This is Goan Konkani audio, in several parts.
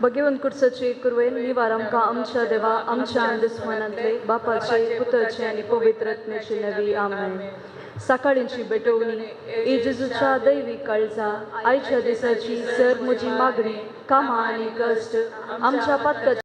भगवंत कुर्साची कुरवेन निवार आमकां आमच्या देवा आमच्या दुस्मानांतले बापाचे पुताचे आनी पवित्र आत्म्याची नवी. आमेन. सकाळींची भेटवणी. ए जेजूच्या दैवी काळजा, आयच्या दिसाची सर म्हजी मागणी, कामां आनी कश्ट आमच्या पातकाची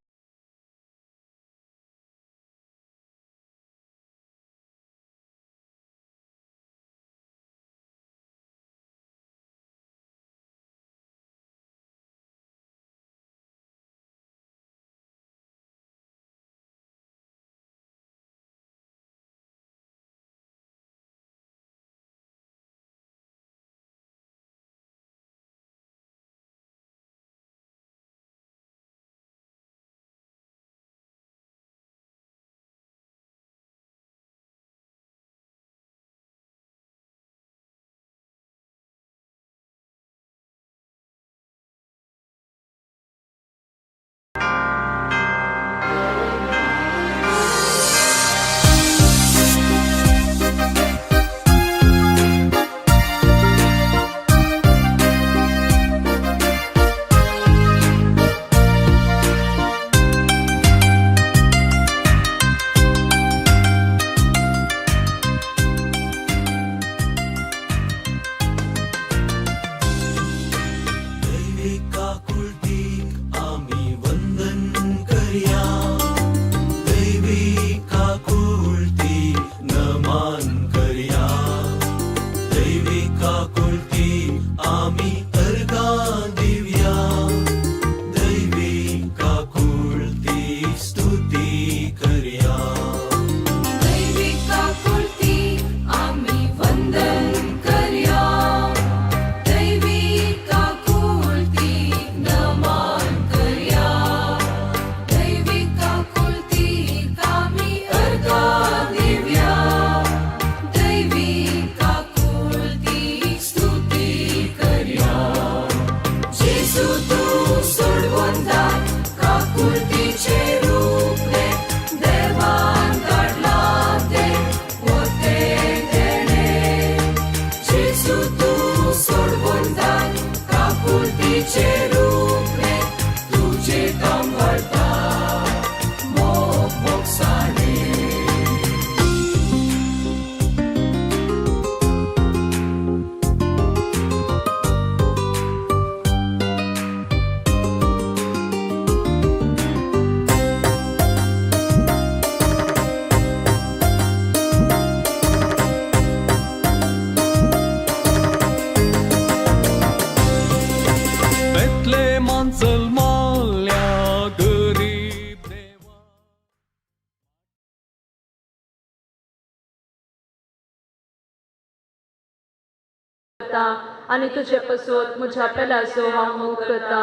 आनी तुजे पसोत म्हज्या पेलाचो हांव मोग करता,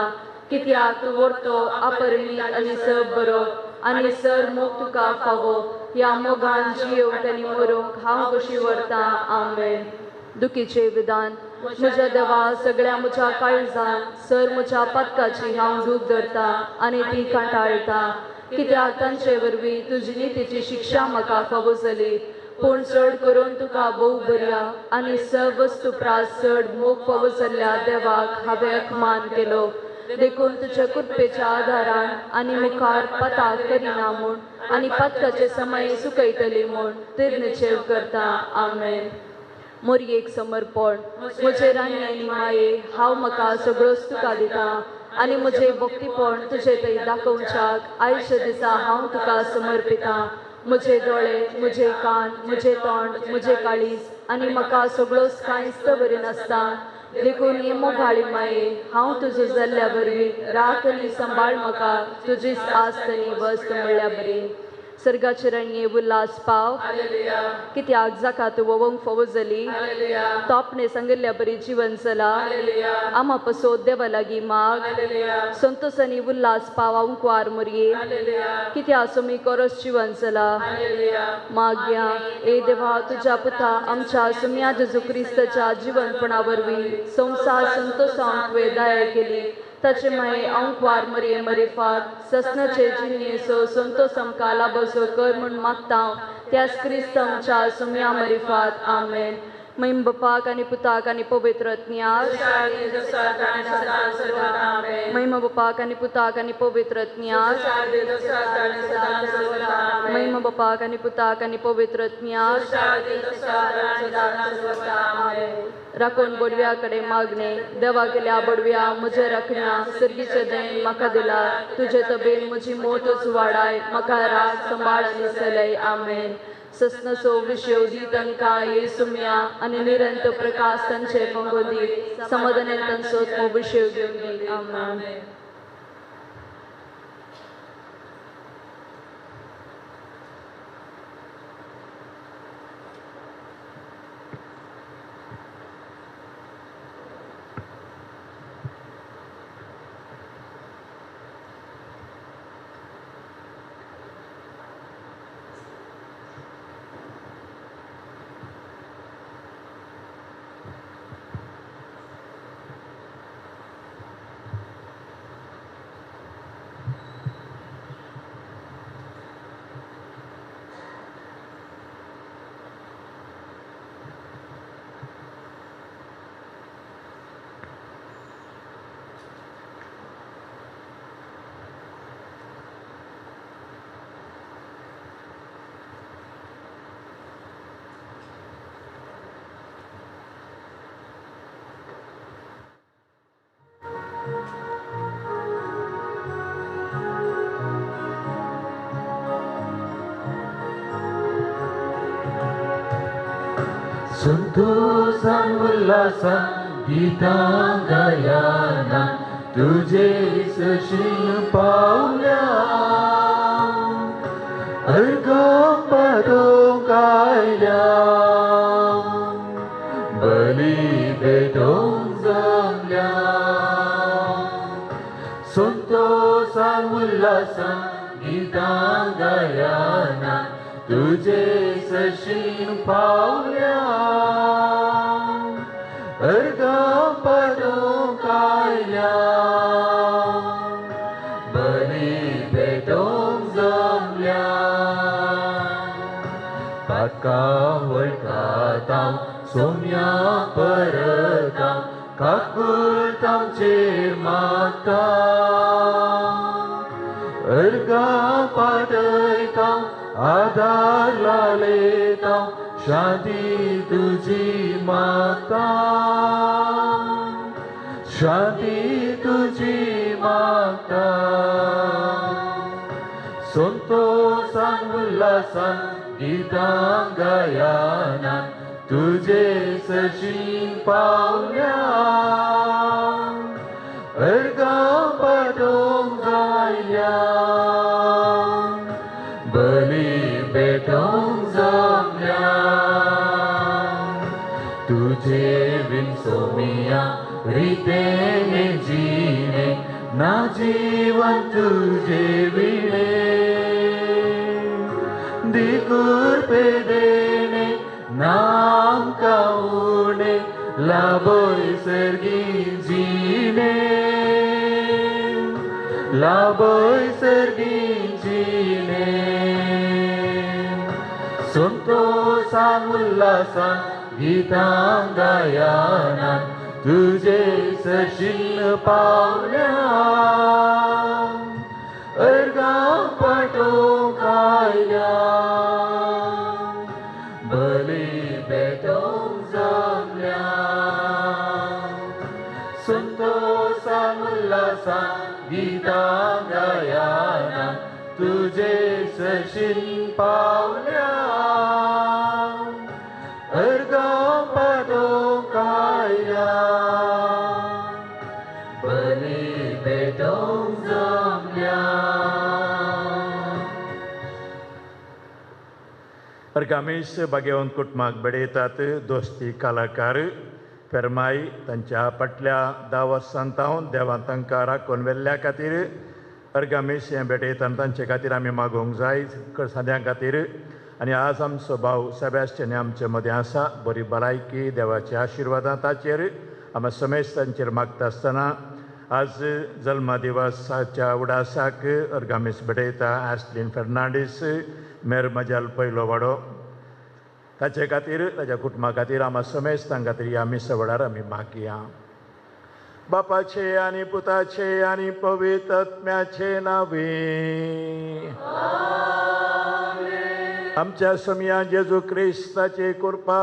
कित्याक तूं व्हरतो अपरिमीत आनी सब बरो आनी सर मोग तुका फावो. ह्या मोगान जियोवंक आनी मरूंक हांव कशी व्हरता. आमेन. दुखीचें विधान. म्हज्या देवा, सगळ्या म्हज्या काळजान सर म्हज्या पातकाची हांव दूख धरता आनी ती कंटाळटा, कित्याक तांचे वरवीं तुजी नितीची शिक्षा म्हाका फावो जाली. पूण चड करून तुका भोव बऱ्या आनी सब वस्तू प्रास चड मोग फावो जाल्ल्या देवाक हांवें अपमान केलो. देखून तुज्या कृपेच्या आदारान आनी मुखार पताक करिना म्हूण आनी पथकाचे समय सुकयतली म्हूण तिर्निचेव करता. आमेन. मोरयेक समर्पण. म्हजे राणी आनी माये, हांव म्हाका सगळोच तुका दिता आनी म्हजें भक्तीपण तुजे थंय दाखोवच्याक आयच्या दिसा हांव तुका समर्पिता. म्हजे दोळे, म्हजे कान, म्हजें तोंड, म्हजें काळीज आनी म्हाका सगळोच कांयच बरी नासता. देखून हे मोगाळी माये, हांव तुजो जाल्ल्या वरवीं राख आनी सांबाळ म्हाका तुजीच आस्त आनी वस्त म्हणल्या बरी. सर्गाचे राणये उल्हास पाव, कित्याक जाका तूं वोवंक फावो जाली तो आपणे सांगिल्ल्या बरी जिवन चला. आमा पसो देवा लागीं माग. संतोष आनी उल्हास पाव अंकवार मोरये, कित्याक सोमी कोरस जिवन चला. मागया ए देवा, तुज्या पुता आमच्या सुम्या जेजू क्रिस्ताच्या जिवनपणा वरवीं संवसार संतोषांक तुवें दया केली. ताचे माये अंकवार मरये मरेफात ससनाचे जिणेचो संतोष आमकां लाबसो कर म्हूण मागता त्याच क्रिस्तांच्या सुम्या मरिफात. आमेन. महिम बापाक आनी पुताक आनी पवित्र आत्म्याक. महिमा बापाक आनी पुताक आनी पवित्र आत्म्याक. महिमा बापाक आनी पुताक आनी पवित्र आत्म्याक. राखून बोडव्या कडेन मागणे. देवा केल्या बोडव्या म्हज्या राखण्या सर्गीचे देण म्हाका दिला. तुजे तबेन म्हजी मोतच वाडाय. म्हाका राख सांबाळ आनी चलय. आमेन. सस्नसो विशेव दी तांकां येसुम्या आनी निरंत प्रकाश तांचे पंगो दी. समाधानान तांचो विशेव घेवन दी. आमेन. संतोषान उल्हासान गीतां गायना तुझे सशीन पावल्या. अर्गां पाटोवंक आयल्या बली भेटोवंक जमल्या. संतोषान उल्हासान गीतां गायना तुझे सशीन पावल्या. अर्गां पाटोवंक आयल्या बली भेटोवंक जमल्या. पातकां वळखातां सोम्या परतां काकूळ आमचेर मागता. अर्गां पाटयता आधार लायता शांती तुजी मागता. शांती तुजी मागता. संतोषान उल्हासान गीतां गायना तुझे सशीन पावल्या. अर्गां पाटोवंक आयल्या बली भेटोवंक जमल्या. तुझे बीन सोमिया रितेने जिणे ना जीवन तुझे विणे. दिकुरपे देणे नाम काऊणे लाभय सर्गी जिणे. लाभय सर्गी जिणे. संतोषान उल्हासान गीतां गायना तुझे सशीन पावल्या. अर्गां पाटोवंक आयल्या बली भेटोवंक जमल्या. संतोषान उल्हासान गीतां गायना तुझे सशीन पावल्या. अर्गां पाटोवंक आयल्या बली भेटोवंक जमल्या. अर्गामेश बागेवन कुटुंबाक बेडयतात दोस्ती कलाकार फेरमाय तांच्या फाटल्या 10 वर्सां तावन देवान तांकां राखून व्हेल्ल्या खातीर अर्गामेश हें भेटयतना तांचे खातीर आमी मागोवंक जाय सद्यां खातीर. आनी आज आमचो भाव सेबॅस्टियन आमचे मदें आसा. बरी भलायकी देवाच्या आशिर्वादां ताचेर आमी समेज तांचेर मागता आसतना आज जल्मदिवसाच्या उडासाक अर्गामेश भेटयता आस्लिन फेर्नांडीस मेर मजाल पयलो वाडो. ताचे खातीर ताच्या कुटुंबा खातीर आमा समेस्तां खातीर ह्या मिसा वेळार आमी मागया. बापाचे आनी पुताचे आनी पवित्र आत्म्याचे नांवे. आमच्या सोमया जेजू क्रिस्ताची कृपा,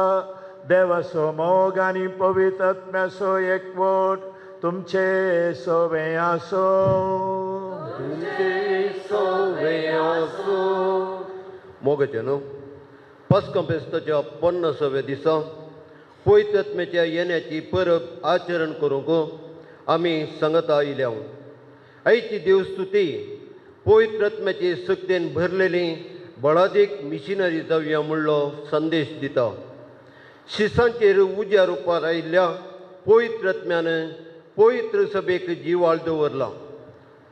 देवाचो मोग आनी पवित्र आत्म्याचो एकवट तुमचे सोवे आसो. तुमचे सोवे आसो. मोगाचे न्हू पास्कां फेस्ताच्या 50व्या दिसा पवित्र आत्म्याच्या येण्याची परब आचरण करूंक आमी सांगता आयल्या. आयची देवस्तुती पवित्र आत्म्याची सक्तेन भरलेली बळादीक मिशनरी जावया म्हणलो संदेश दिता. शिसांचेर उज्या रुपार आयिल्ल्या पवित्र आत्म्यान पवित्र सभेक जिवाळ दवरला.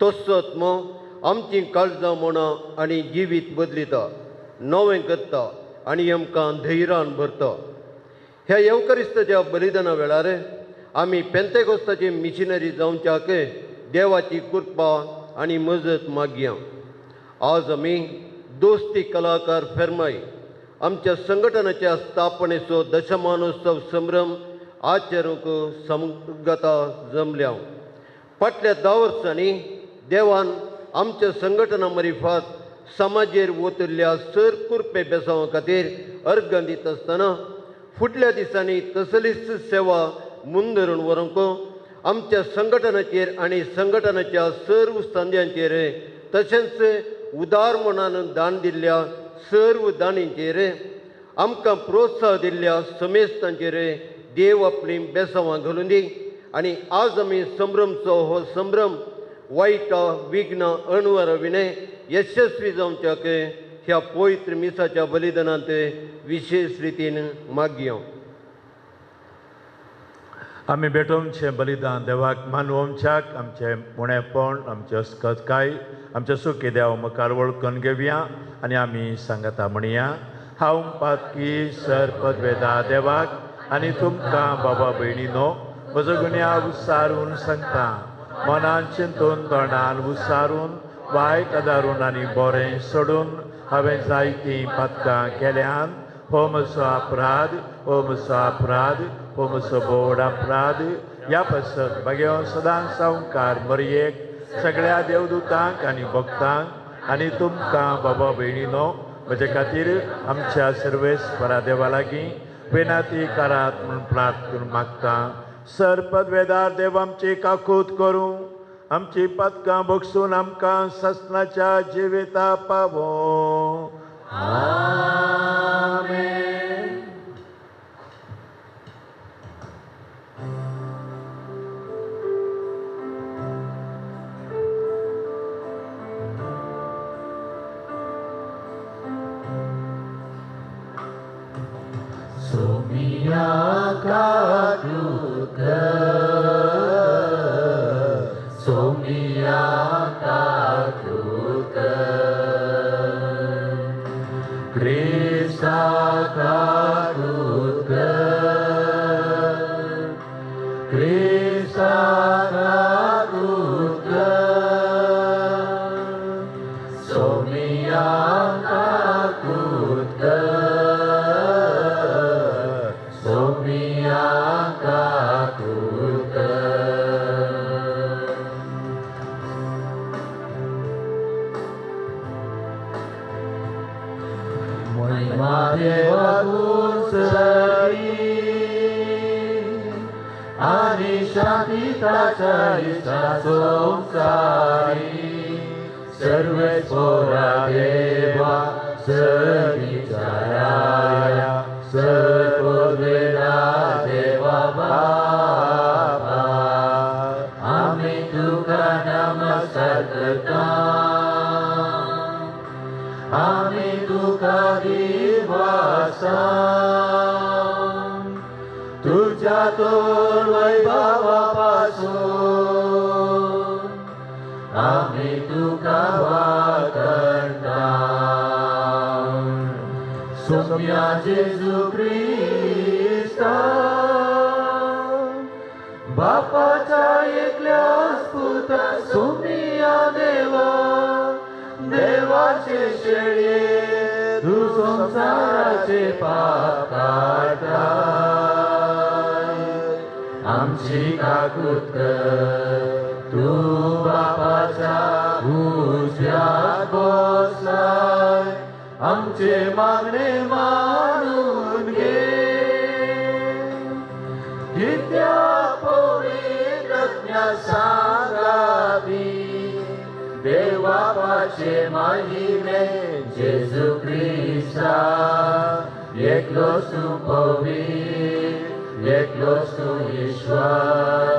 तसो आत्मो आमची काळजां मनां आनी जिवीत बदलिता, नवें करता आनी आमकां धैर्यान भरता. ह्या येवकारिस्ताच्या बलिदाना वेळार आमी पेंतेकोस्ताची मिशनरी जावच्याक देवाची कृपा आनी मजत मागया. आज आमी दोस्ती कलाकार फेरमाय आमच्या संघटनाच्या स्थापनेचो दशमानोत्सव संभ्रम आचरूंक समगता जमल्या. फाटल्या 10 वर्सांनी देवान आमच्या संघटना मारिफात समाजेर वतल्या सर कुरपे बेसांवा खातीर अर्गां दिता आसतना फुडल्या दिसांनी तसलीच सेवा मुंदरून व्हरूंक आमच्या संघटनाचेर आनी संघटनाच्या सर्व संद्यांचेर तशेंच उदार मनान दान दिल्ल्या सर्व दाणींचेर आमकां प्रोत्साह दिल्ल्या समेस्तांचेर देव आपली बेसांवां घालून दी. आनी आज आमी संभ्रमचो हो संभ्रम वायटा विघ्न अणवरा विणे यशस्वी जावच्याक ह्या पवित्र मिसाच्या बलिदानांत विशेष रितीन मागया. आमी भेटोवचें बलिदान देवाक मानवोमच्याक आमचें उणेपण, आमचें अस्कतकाय, आमचें सुखी देवा मुखार वळखून घेवया आनी आमी सांगता म्हणया. हांव पातकी सर पदवेदा देवाक आनी तुमकां बाबा भयणीनो म्हजो गुन्यांव उसारून सांगता. मनान चिंतून तोंडान उसारून वायट आदारून आनी बरें सोडून हांवें जायतीं पातकां केल्यान. हो म्हजो अपराध, हो म्हजो अपराध, हो म्हजो बोड अपराध. ह्या पासत भगेवन सदां सावकार मरयेक सगळ्या देवदूतांक आनी भक्तांक आनी तुमकां बाबा भयणीनो म्हजे खातीर आमच्या सर्वेस्परा देवा लागीं विनंती करात म्हूण प्रार्थना मागता. सर पदवेदार देव आमची काकूत करूं, आमची पदकां बगसून आमकां ससनाच्या जिविता पावो. आमेन. सोमिया काकूत सोमिया काकूत क्रिस्ता काकूत क्रिस्ता काकूत सोमिया काकूत सोमिया काकूत. महिमा देवाकून सरी आनी शांती ताच्या इश्टा संवसारी सर्वेस्परा देवा सगळीच्या राया सर्ववेदा देवा बापा आमी तुका नमस्कार करता, आमी तुका दिवासा तुझ्या तोर वैभवा पासून आमी तुका वाकणता. सोम्या जेजू क्रिस्ता बापाच्या एकल्याच पुता सोमिया देवा देवाचे शेळये तुझो संवसाराचे पाप काडटाय, आमची काकूत कर। तूं बापाच्या उजव्याक बसलाय, आमचे मागणे मानून घे। कित्याक पवित्र आत्म्या सांगाती देव बापाचे महिमे जेजू क्रिस्ता, एकलोच तूं पवित्र, एकलोच तूं ईश्वर,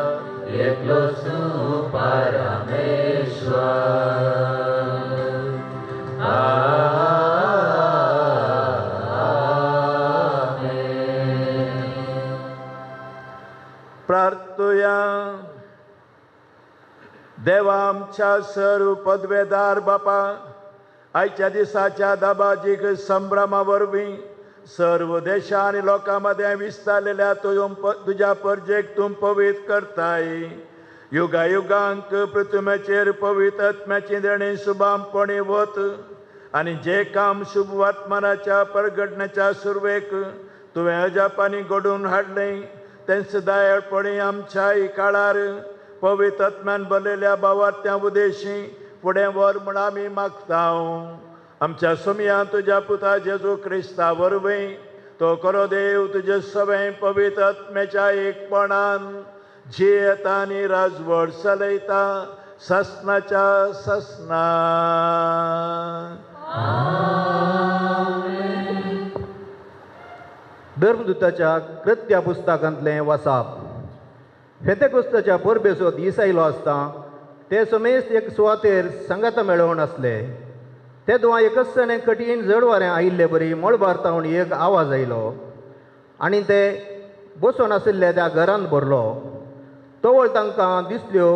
एकलोच तूं परमेश्वर। आमेन। प्रार्थुया। देवा आमच्या सर्व पदवेदार बापा, आयच्या दिसाच्या दबाजीक संभ्रमा वरवीं सर्व देशा आनी लोकां मदें विस्तारलेल्या तुज्या परजेक तूं पवित्र करताय। युगा युगांक पृथ्वीचेर पवित्र आत्म्याची देणी शुभामपणी वत आनी जे काम शुभ वर्तमानाच्या परगटण्याच्या सुरवेक तुवें अजापांनी घडोवन हाडलें तेंच दयाळपणी आमच्याय काळार पवित्र आत्म्यान भरलेल्या भावार्थ्या उदेशी फुडें व्हर म्हूण आमी मागता। आमच्या सोमयान तुज्या पुता जेजू क्रिस्ता वरवीं तो खरो देव तुजे सवें पवित्र आत्म्याच्या एकपणान जियेता आनी राजवट चलयता ससनाच्या ससना। धर्मदूताच्या कृत्या पुस्तकांतलें वासाप। फेतेकुस्ताच्या परबेचो दीस आयलो आसता ते समेस्त एक सुवातेर सांगाता मेळोवन आसले। ते दुवा एकच जाणें कठीण जड वारें आयिल्ले बरी मळबार तावन एक आवाज आयलो आनी ते बसून आशिल्ले त्या घरांत भरलो। तवळ तांकां दिसल्यो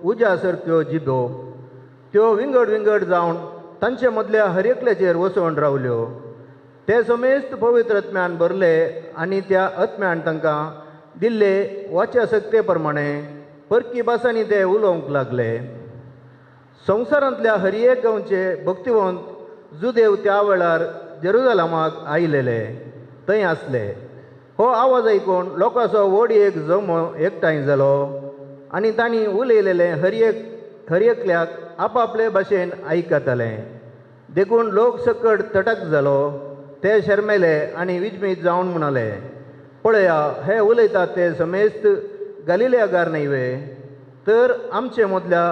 उज्या सारक्यो जिबो, त्यो विंगड विंगड जावन तांचे मदल्या हर एकल्याचेर वसोवन रावल्यो। ते समेस्त पवित्र आत्म्यान भरले आनी त्या आत्म्यान तांकां दिल्ले वाच्या सक्ते प्रमाणे परकी भासांनी ते उलोवंक लागले। संवसारांतल्या हर एक गांवचे भक्तिवंत जुदेव त्या वेळार जेरुजलमाक आयिल्ले थंय आसले। हो आवाज आयकून लोकांचो व्हड एक जमो एकठांय जालो आनी तांणी उलयलेलें हर एकल्याक आपापले भाशेन आयकताले। देखून लोक सकट तटक जालो, ते शर्मेले आनी विजमीत जावन म्हणाले, पळया हे उलयतात ते समेस्त गालिलेगार न्हय वे? तर आमचे मदल्या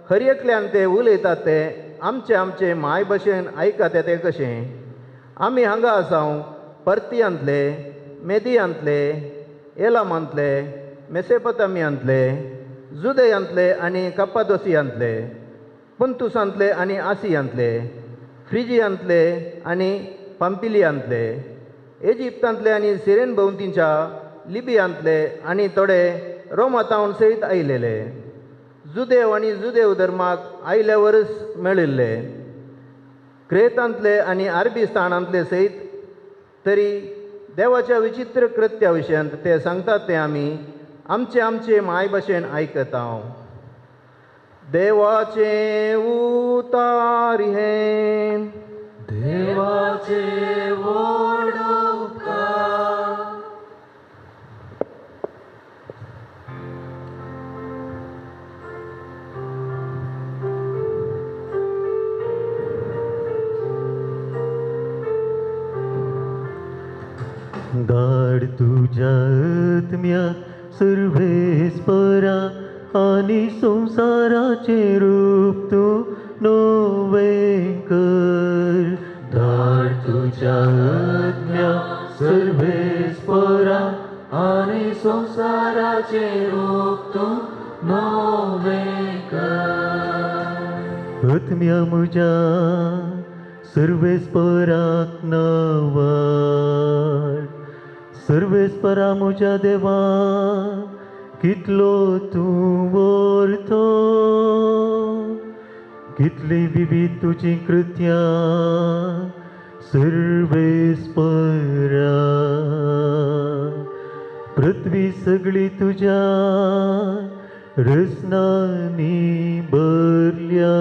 हर एकल्यान ते उलयतात ते आमचे आमचे माय भाशेन आयकता ते कशें? आमी हांगा आसाव परतियांतले, मेदियांतले, एलामांतले, मेसेपतामियांतले, जुदयांतले आनी कप्पादोसियांतले, पंतुसांतले आनी आसियांतले, फ्रिजियांतले आनी पांपिलियांतले, इजिप्तांतले आनी सिरेन भोंवतीच्या लिबियांतले आनी थोडे रोमातावन सयत आयिल्ले। जुदेव आनी जुदेव धर्माक आयल्या वरस मेळिल्ले, क्रेतांतले आनी आरबी स्थानांतले सयत। तरी देवाच्या विचित्र कृत्या विशयांत ते सांगतात ते आमी आमचे आमचे माय भाशेन आयकता। देवाचें उतार हें, देवाचे व्हड उपकार। धाड तुज्या आत्म्याक सर्वेस्परा आनी संवसाराचें रूप तूं नवें कर। धाड तुज्या आत्म्याक सर्वेस्परा आनी संवसाराचें रूप तूं नवें कर। आत्म्या म्हज्या सर्वेस्पराक नवाड, सर्वेस्परा म्हज्या देवा कितलो तूं व्हरतो, कितली विविध तुजी कृत्यां सर्वेस्परा। पृथ्वी सगळी तुज्या रसनांनी भरल्या,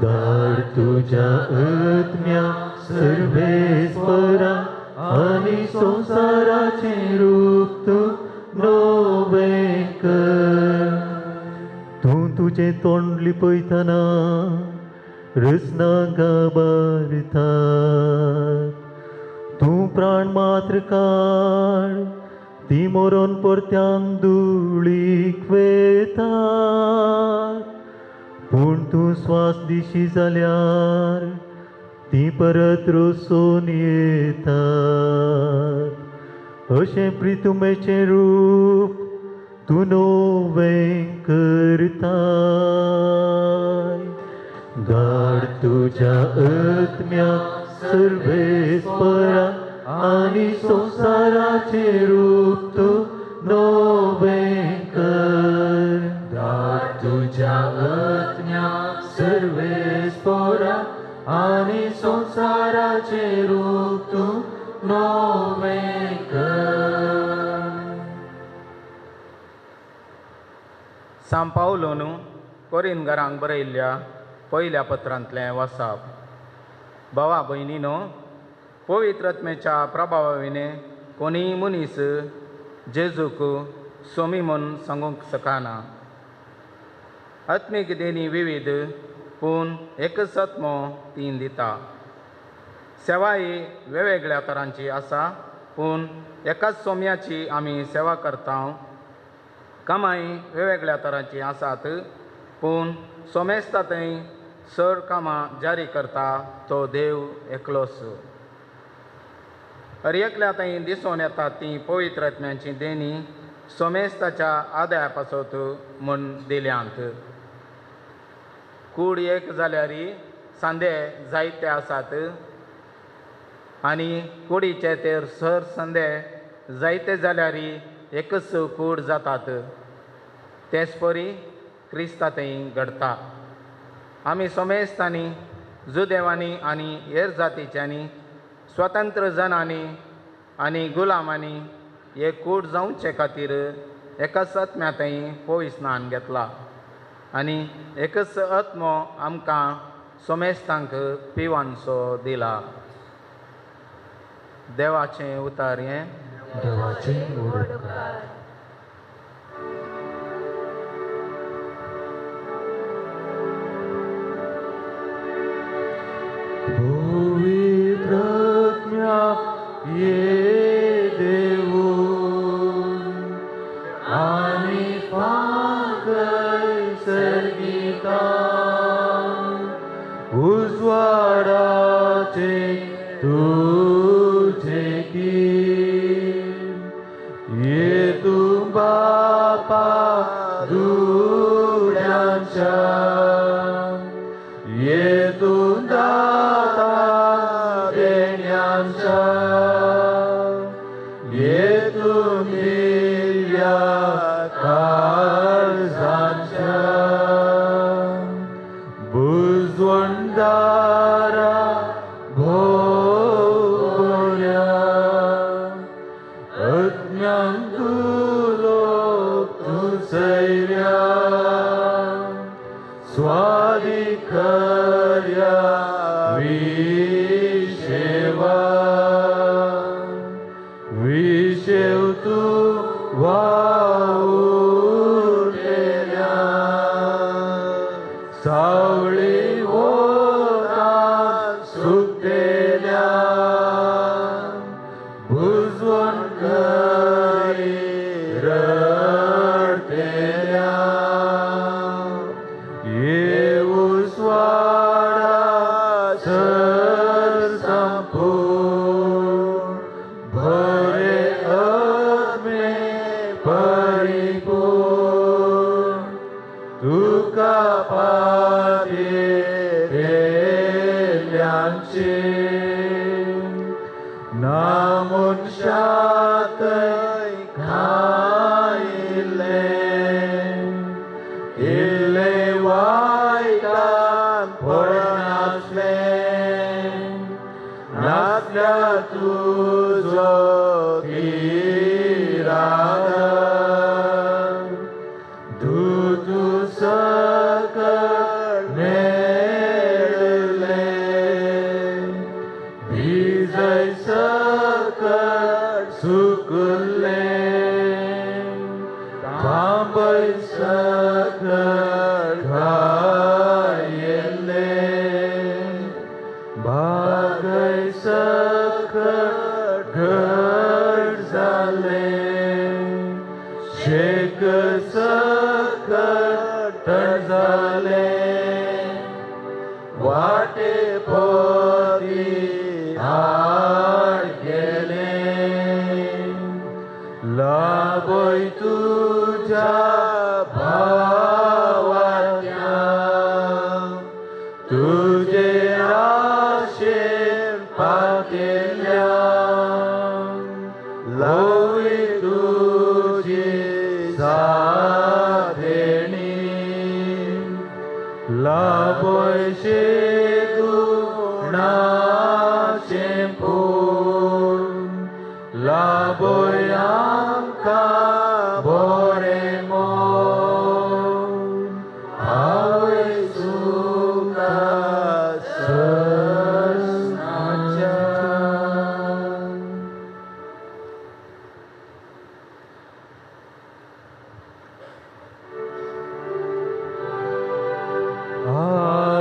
धाड तुज्या आत्म्या सर्वेस्परा आनी संवसाराचें रूप तूं नवें कर. तूं तुजें तोंड लिपयतना रसना गाबारता. तूं प्राण मात्र काड ती मरोन परत्यान धुळीक वेता. पूण तूं स्वास दिशी जाल्यार ती परत रोसून येतात. अशें प्रितुमेचें रूप तूं नवें करताय. धाड तुज्या आत्म्या सर्वेस्परा आनी संवसाराचें रूप तूं नवें कर. धाड तुज्या आत्म्या सर्वेस्परा आनी संवसाराचें रूप तूं नवें कर. सांव पावलोन कोरिनगरांक बरयल्ल्या पयल्या पत्रांतलें वासाप. भावा भयणीनो, पवित्र आत्म्याच्या प्रभावा विणें कोणीय मनीस जेजूक सोमी म्हूण सांगूंक शकना. आत्मीक देणी विविध पूण एकच आत्मो तीन दिता. सेवाय वेगवेगळ्या तरांची आसा पूण एकाच सोम्याची आमी सेवा करता. कामाय वेगवेगळ्या तरांची आसात पूण सोमेस्ता थंय चड कामां जारी करता तो देव एकलोच. हर एकल्या थंय दिसून येतात ती पवित्र आत्म्याची देणी सोमेस्ताच्या आदाया पासत म्हूण दिल्यांत. कूड एक जाल्यार सांदे जायते आसात आनी कुडीचे ते सर सांदे जायते जाल्यार एकच कूड जातात. तेच परी क्रिस्ता थंय घडता. आमी सोमेस्तांनी, जुदेवांनी आनी हेर जातीच्यांनी, स्वतंत्र जणांनी आनी गुलामांनी एक कूड जावचे खातीर एकाच आत्म्या थंय पवित्र स्नान घेतला आनी एकच आत्मो आमकां सोमेस्तांक पिवानसो दिला. देवाचें उतार हें. देवाचें व्हड उपकार. पवित्र आत्म्या ये देवून आनी पाकय सर्गिता उजवाडाचे तुझे कीर ये तूं बापा दुड्यांच्या ये तूं दाता देण्यांच्या ये तूं दिल्या काळजांच्या बुजवणदारा भोवऱ्या अज्ञान तुलो तूं सैऱ्या स्वादिखर्या विशेवा विशेव तूं वावुरतेल्या सावळी वोता सुकतेल्या बुजवण करी रडतेल्या ये उस्वाडा सर संपूर्ण भरे आत्मे परिपूर्ण तुका पातेल्यांचे ना मनशातय खायिल्लें इल्लें वायटान पडनासलें नासल्या तुजो इरादा दुतू सकल मेळ्ळेले. जाले वाटे पदी आड गेले लाभय तुझ्या भावात्या तुझे आशेन पातेल्या लवी तुझी साधेणी लाभय गुणाचें पूण लाभय आमकां बरें मन आवय सुखा सस्नाच्या.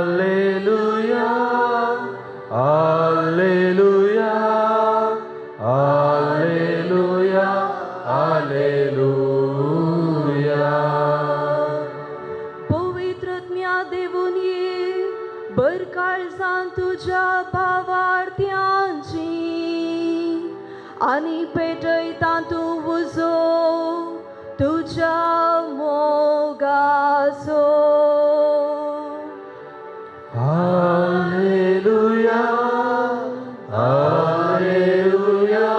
Alleluia, Alleluia, Alleluia, Alleluia. पवित्रत्म्या देवून बरकाळजान तुज्या भावार्थ्यांची आनी पेटयता तूं उजो तुज्या मोगाचो. Alleluia, Alleluia,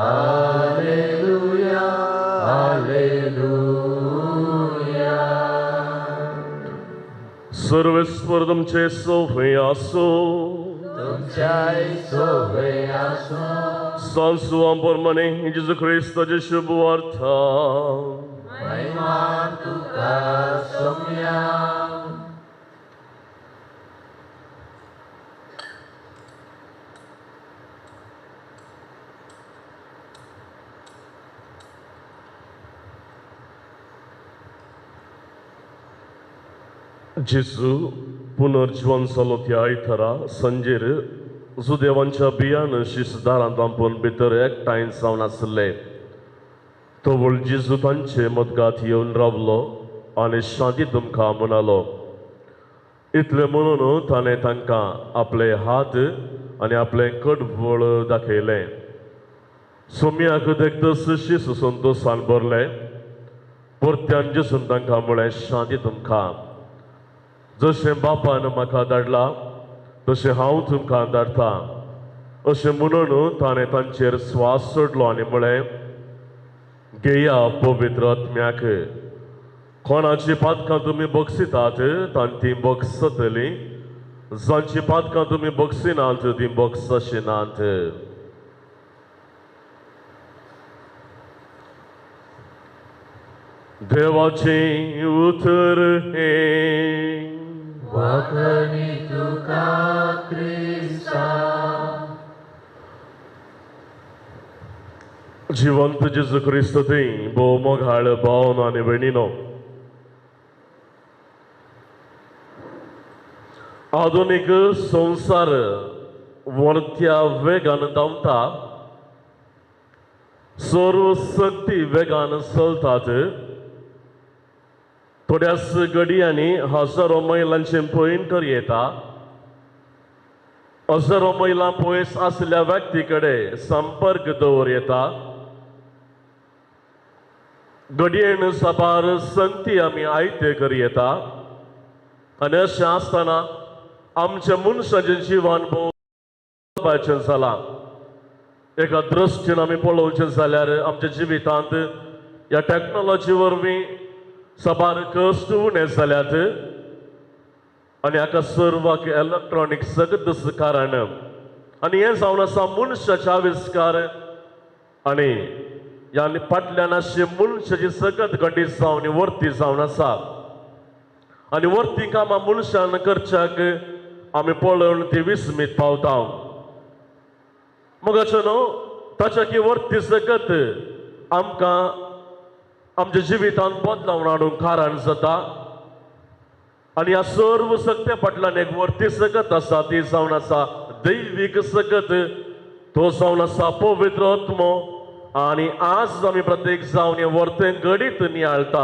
Alleluia, Alleluia. सर्वेस्पर तुमचे सोफे आसो. तुमच्याय सोवे आसूं. सांसुवां प्रमाणे जेजू क्रिस्ताचे शुभ वार्ता. महिमा तुका सोम्या. जेजू पुनर्जीवन जालो त्या आयतारा सांजेर जुदेवांच्या बियान शीस दारांत आंपून भितर एकठांय जावन आसले. तवळ जेजू तांचे मदगात येवन रावलो आनी शांती तुमकां म्हणालो. इतलें म्हणून ताणें तांकां आपले हात आनी आपलें कडवळ दाखयलें. सोम्याक देखतच शीस संतोशान भरलें. परत्यान जेजून तांकां म्हळें, शांती तुमकां. जशें बापान म्हाका धाडला तशें हांव तुमकां धाडटा. अशें म्हणून ताणें तांचेर स्वास सोडलो आनी म्हळें, घेया पवित्र आत्म्याक. कोणाची पातकां तुमी बक्षितात तांची बक्षतलीं, जांची पातकां तुमी बक्षिनात ती बक्षशिनात. देवाचें उतर हें. वाखणी तुका क्रिस्ता. जिवंत जेजू क्रिस्त थंय भोव मोगाळ भावन आनी भयणीनो, आधुनीक संवसार वरत्या वेगान धांवता, सर्व शक्ती वेगान चलतात. थोड्याच घडयांनी हजारो मैलांचें पयण कर येता. हजारो मैलां पयस आसल्या व्यक्ती कडेन संपर्क दवर येता. घडयेन साबार संगती आमी आयते कर येता. आनी अशें आसतना आमच्या मनशाचें जिवन भोव जालां. एका दृश्टीन आमी पळोवचें जाल्यार आमच्या जिवितांत ह्या टॅक्नोलॉजी वरवीं साबार कश्ट उणें जाल्यात आनी हाका सर्वाक इलेक्ट्रॉनीक सगळें कारण. आनी हें जावन आसा मनशाचे आविश्कार आनी ह्या फाटल्यान आशिल्ली मनशाची सगळ्यात घडीत जावन वर्ती जावन आसा. आनी वर्ती कामां मनशान करच्याक आमी पळोवन ती विस्मीत पावता. मग अशें न्हू ताच्या की वर्ती सगत आमकां आमच्या जिवितांत बदलाव हाडूंक कारण जाता. आनी ह्या सर्व शक्त्या फाटल्यान एक वर्ती सकत आसा, ती जावन आसा दैवीक सकत, तो जावन आसा पवित्र आत्मो. आनी आज आमी प्रत्येक जावन हें वर्तें घडीत नियाळटा.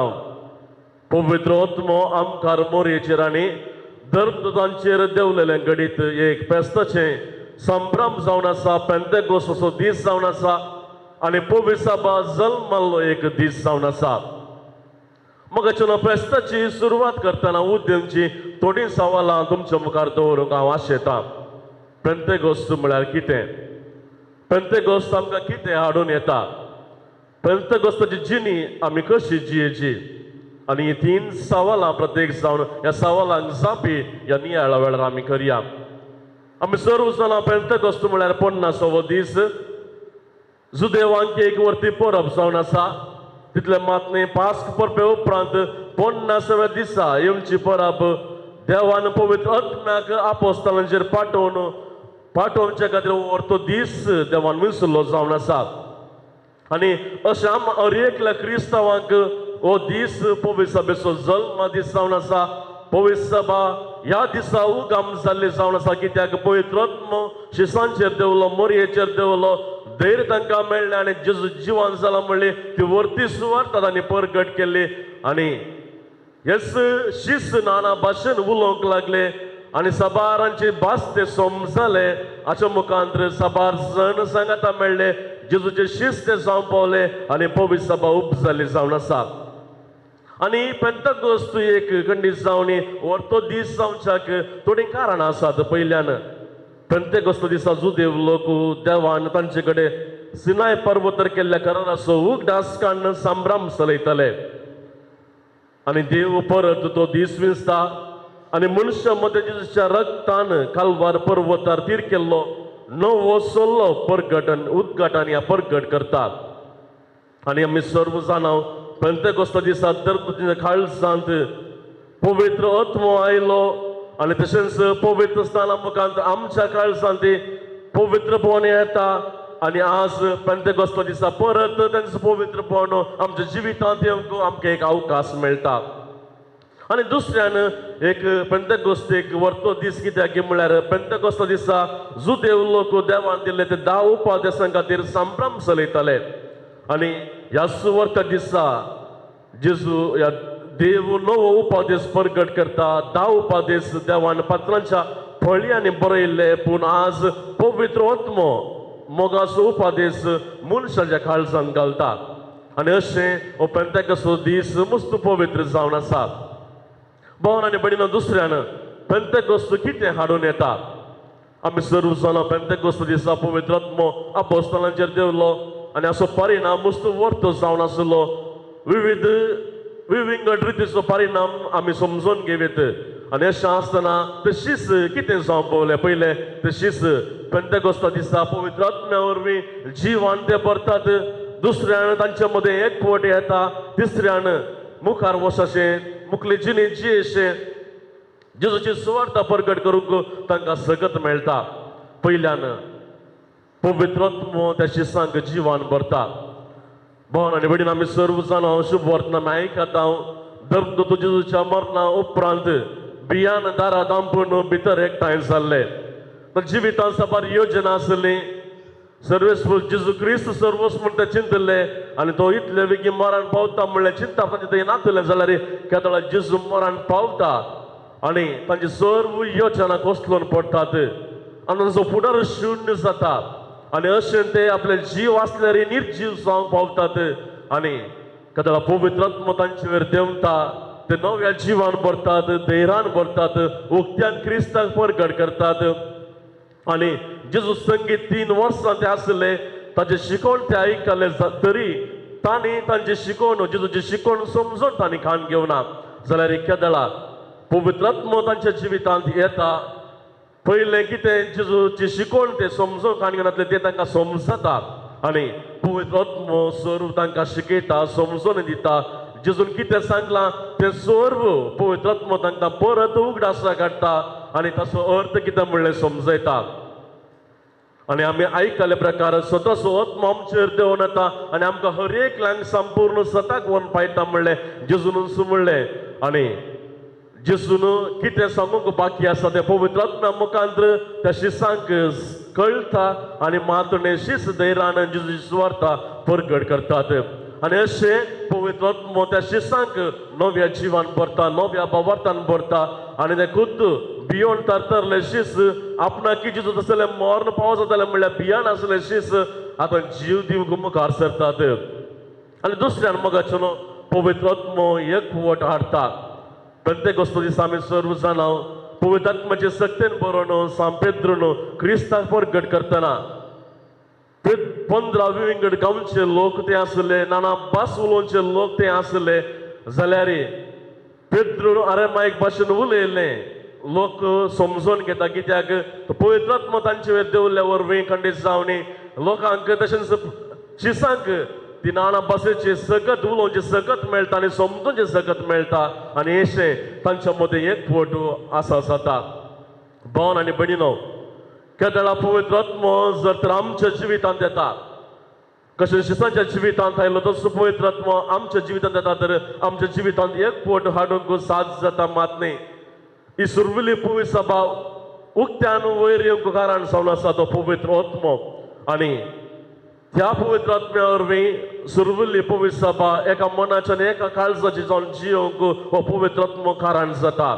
पवित्र आत्मो आमकार मोरयेचेर आनी धर्मदूतांचेर देंवलेलें घडीत एक फेस्ताचें संभ्रम जावन आसा. पेंतेकोस्त असो दीस जावन आसा आनी पवित्र सभा जल्मल्लो एक दीस जावन आसा. मगाच्या फेस्ताची सुरवात करतना उद्यमची थोडीं सवालां तुमच्या मुखार दवरूंक हांव आशेतां. पेंतेकोस्त म्हळ्यार कितें? पेंतेकोस्त आमकां कितें हाडून येता? पेंतेकोस्ताची जिणी आमी कशी जियेची? आनी ही तीन सवालां प्रत्येक जावन ह्या सवालांक जापी ह्या नियाळा वेळार आमी करया. आमी सर्व जाणां पेंतेकोस्त म्हळ्यार 50वो दीस जुदेवांक एक वर्ती परब जावन आसा. तितलें मात न्ही, पास्क परबे उपरांत 50व्या दिसा येवची परब देवान पवित्र आत्म्याक आपोस्तालांचेर पाठोवन पाठोवच्या खातीर व्हरतो दीस देवान विसरलो जावन आसा. आनी अशें आम हर एकल्या क्रिस्तांवांक हो दीस पवित्र सभेचो जल्म दीस जावन आसा. पवित्र सभा ह्या दिसा उगम जाल्ली जावन आसा, कित्याक पवित्र आत्मो शिसांचेर देंवलो, मोरयेचेर देंवलो, धैर्य तांकां मेळ्ळें आनी जेजू जिवन जाला म्हणली ती वर्ती सुवार्ता तांणी परगट केल्ली. आनी हेच शीस नाना भाशेन उलोवंक लागले आनी साबारांची भास ते समजले. हाच्या मुखांत साबार जण सांगाता मेळ्ळे, जेजूचे शीस ते जावंक पावले आनी पवित्र सभा उपजाली जावन आसा. आनी पेंतेकोस्त एक खंडीत जावन व्हरतो दीस जावच्याक थोडीं कारणां आसात. पयल्यान पेंतेकोस्त दिसा जुदेव लोक देवान तांचे कडेन सिनाय पर्वतार केल्ल्या कराराचो उगडास काडून संभ्रम चलयताले आनी देव परत तो दीस विंचता आनी मनशा मदें जेजूच्या रक्तान कालवार पर्वतार तीर केल्लो नवो सल्लो परगटन उद्घाटन ह्या परगट करता. आनी आमी सर्व जाणां पेंतेकोस्त दिसा धर्मदूतांच्या काळजांत पवित्र आत्मो आयलो आनी तशेंच पवित्र स्थाना मुखांत आमच्या काळजांत पवित्रपण येता. आनी आज पेंतेकोस्त दिसा परत तांचो पवित्रपण आमच्या जिवितांत येवंक आमकां एक अवकाश मेळटा. आनी दुसऱ्यान एक पेंतेकोस्त एक व्हरतो दीस कित्याक म्हळ्यार पेंतेकोस्त दिसा जुदेव लोक देवान दिल्ले ते 10 उपदेसां खातीर संभ्रम चलयताले. आनी ह्या सुवार्ता दिसा जेजू ह्या देव नवो उपदेस परगट करता. 10 उपदेस देवान पत्रांच्या फळयांनी बरयल्ले, पूण आज पवित्र आत्मो मोगाचो उपदेस मनशाच्या काळजांत घालता. आनी अशें हो पेंतेकोस्त दीस मस्त पवित्र जावन आसा. भावन आनी भयणीनो, दुसऱ्यान पेंतेकोस्त कितें हाडून येता? आमी सर्व जाणां पेंतेकोस्त दिसा पवित्र आत्मो आपोस्तालांचेर देंवलो आनी असो परिणाम मस्त वर्तो जावन आसलो. विविध विविंगड रितीचो परिणाम आमी समजून घेवीत. आनी अशें आसतना तशीच कितें जावंक पावलें? पयलें तशीच पेंतेकोस्ता दिसा पवित्र आत्म्या वरवीं जिवान ते भरतात. दुसऱ्यान तांचे मदें एकवट येता. तिसऱ्यान मुखार वचशें मुखली जिणी जियेशें जेजूची सुवार्ता परगट करूंक तांकां सकत मेळटा. पयल्यान पवित्र आत्मो त्या शिसांक जिवान भरता. भावन आनी भयणीन, आमी सर्व जाणां शुभ वर्तमान आमी आयकता. धर्मदूत जेजूच्या मरणा उपरांत बियान दारां दांपून भितर एकठांय जाल्ले. तर जिवितांत साबार योजना आसली. सर्वेस्पर जेजू क्रिस्त सर्वस्व म्हण ते चिंतले आनी तो इतले बेगीन मरण पावता म्हणलें चिंतप तांचें थंय नातलें जाल्यार केदळा जेजू मरण पावता आनी तांची सर्व योजना कोसळून पडटात आनी तांचो फुडार शून्य जाता. आनी अशें ते आपले जीव आसल्यार निर्जीव जावंक पावतात. आनी केदळा पवित्र आत्मो तांचे वयर देंवता, ते नव्या जिवान भरतात, धैर्यान भरतात, उक्त्यान क्रिस्ताक परगट करतात. आनी जेजू संगीत 3 वर्सां ते आसले, ताचें शिकोवण ते आयकले तरी तांणी तांचें शिकोवण जेजूचें शिकोवण समजून तांणी खाण घेवना जाल्यार केदळा पवित्र आत्मो तांच्या जिवितांत येता. पयलें कितें जेजूची शिकोवण ते समजून खाण घेवनातले ते तांकां समजता आनी पवित्र आत्मो सर्व तांकां शिकयता, समजून दिता. जेजून कितें सांगलां तें सर्व पवित्र आत्मो तांकां परत उगडासा काडटा आनी ताचो अर्थ कितें म्हणलें समजयता. आनी आमी आयकल्ले प्रकार स्वताचो आत्मो आमचेर देंवून येता आनी आमकां हर एकल्यांक संपूर्ण सताक व्हरून पायता म्हणलें जेजून म्हणलें. आनी जेजून कितें सांगूंक बाकी आसा तें पवित्र आत्म्या मुखांत त्या शिसांक कळटा आनी मातणे शिस धैर्यान जेजूची सुवार्ता परगट करतात. आनी अशें पवित्र आत्मो त्या शिसांक नव्या जिवान भरता, नव्या भावार्थान भरता आनी ते खुद्द बियोन तरतरले शीस आपणाक जेजू तसले मर्ण पावस जाताले म्हणल्यार बियान आसले शीस आतां जीव दिवंक मुखार सरतात. आनी दुसऱ्यान मोगाचें पवित्र आत्मो एकवट हाडटा. पेंतेकोस्त दिसा आमी सर्व जाणां पवित्र आत्म्याचे सक्तेन बरोवन सांत पेद्रून क्रिस्ताक परगट करतना 15 विंगड गांवचे लोक ते आसले, नाना भास उलोवचे लोक ते आसले. जाल्यार पेद्रून आरेमायक भाशेन उलयलें, लोक समजून घेता कित्याक पवित्र आत्मो तांचे वयर देंवल्या वरवीं खंडीत जावन लोकांक तशेंच शिसांक ती नाना भाशेची सकत उलोवची सकत मेळटा आनी समजूनची सकत मेळटा आनी अशें तांच्या मदें एकवट आसा जाता. भावन आनी भयणीनो, केदळा पवित्र आत्मो जर तर आमच्या जिवितांत येता, कशें शिसांच्या जिवितांत आयलो तसो पवित्र आत्मो आमच्या जिवितांत येता तर आमच्या जिवितांत एकवट हाडूंक साथ जाता मात न्ही. ही सुरवेली पवित्र सभा उक्त्यान वयर येवंक कारण जावन आसा तो पवित्र आत्मो. आनी त्या पवित्र आत्म्या वरवीं सुरवेली पवित्र सभा एका मनाच्या आनी एका काळजाची जावन जियोवंक हो पवित्र आत्मो कारण जाता.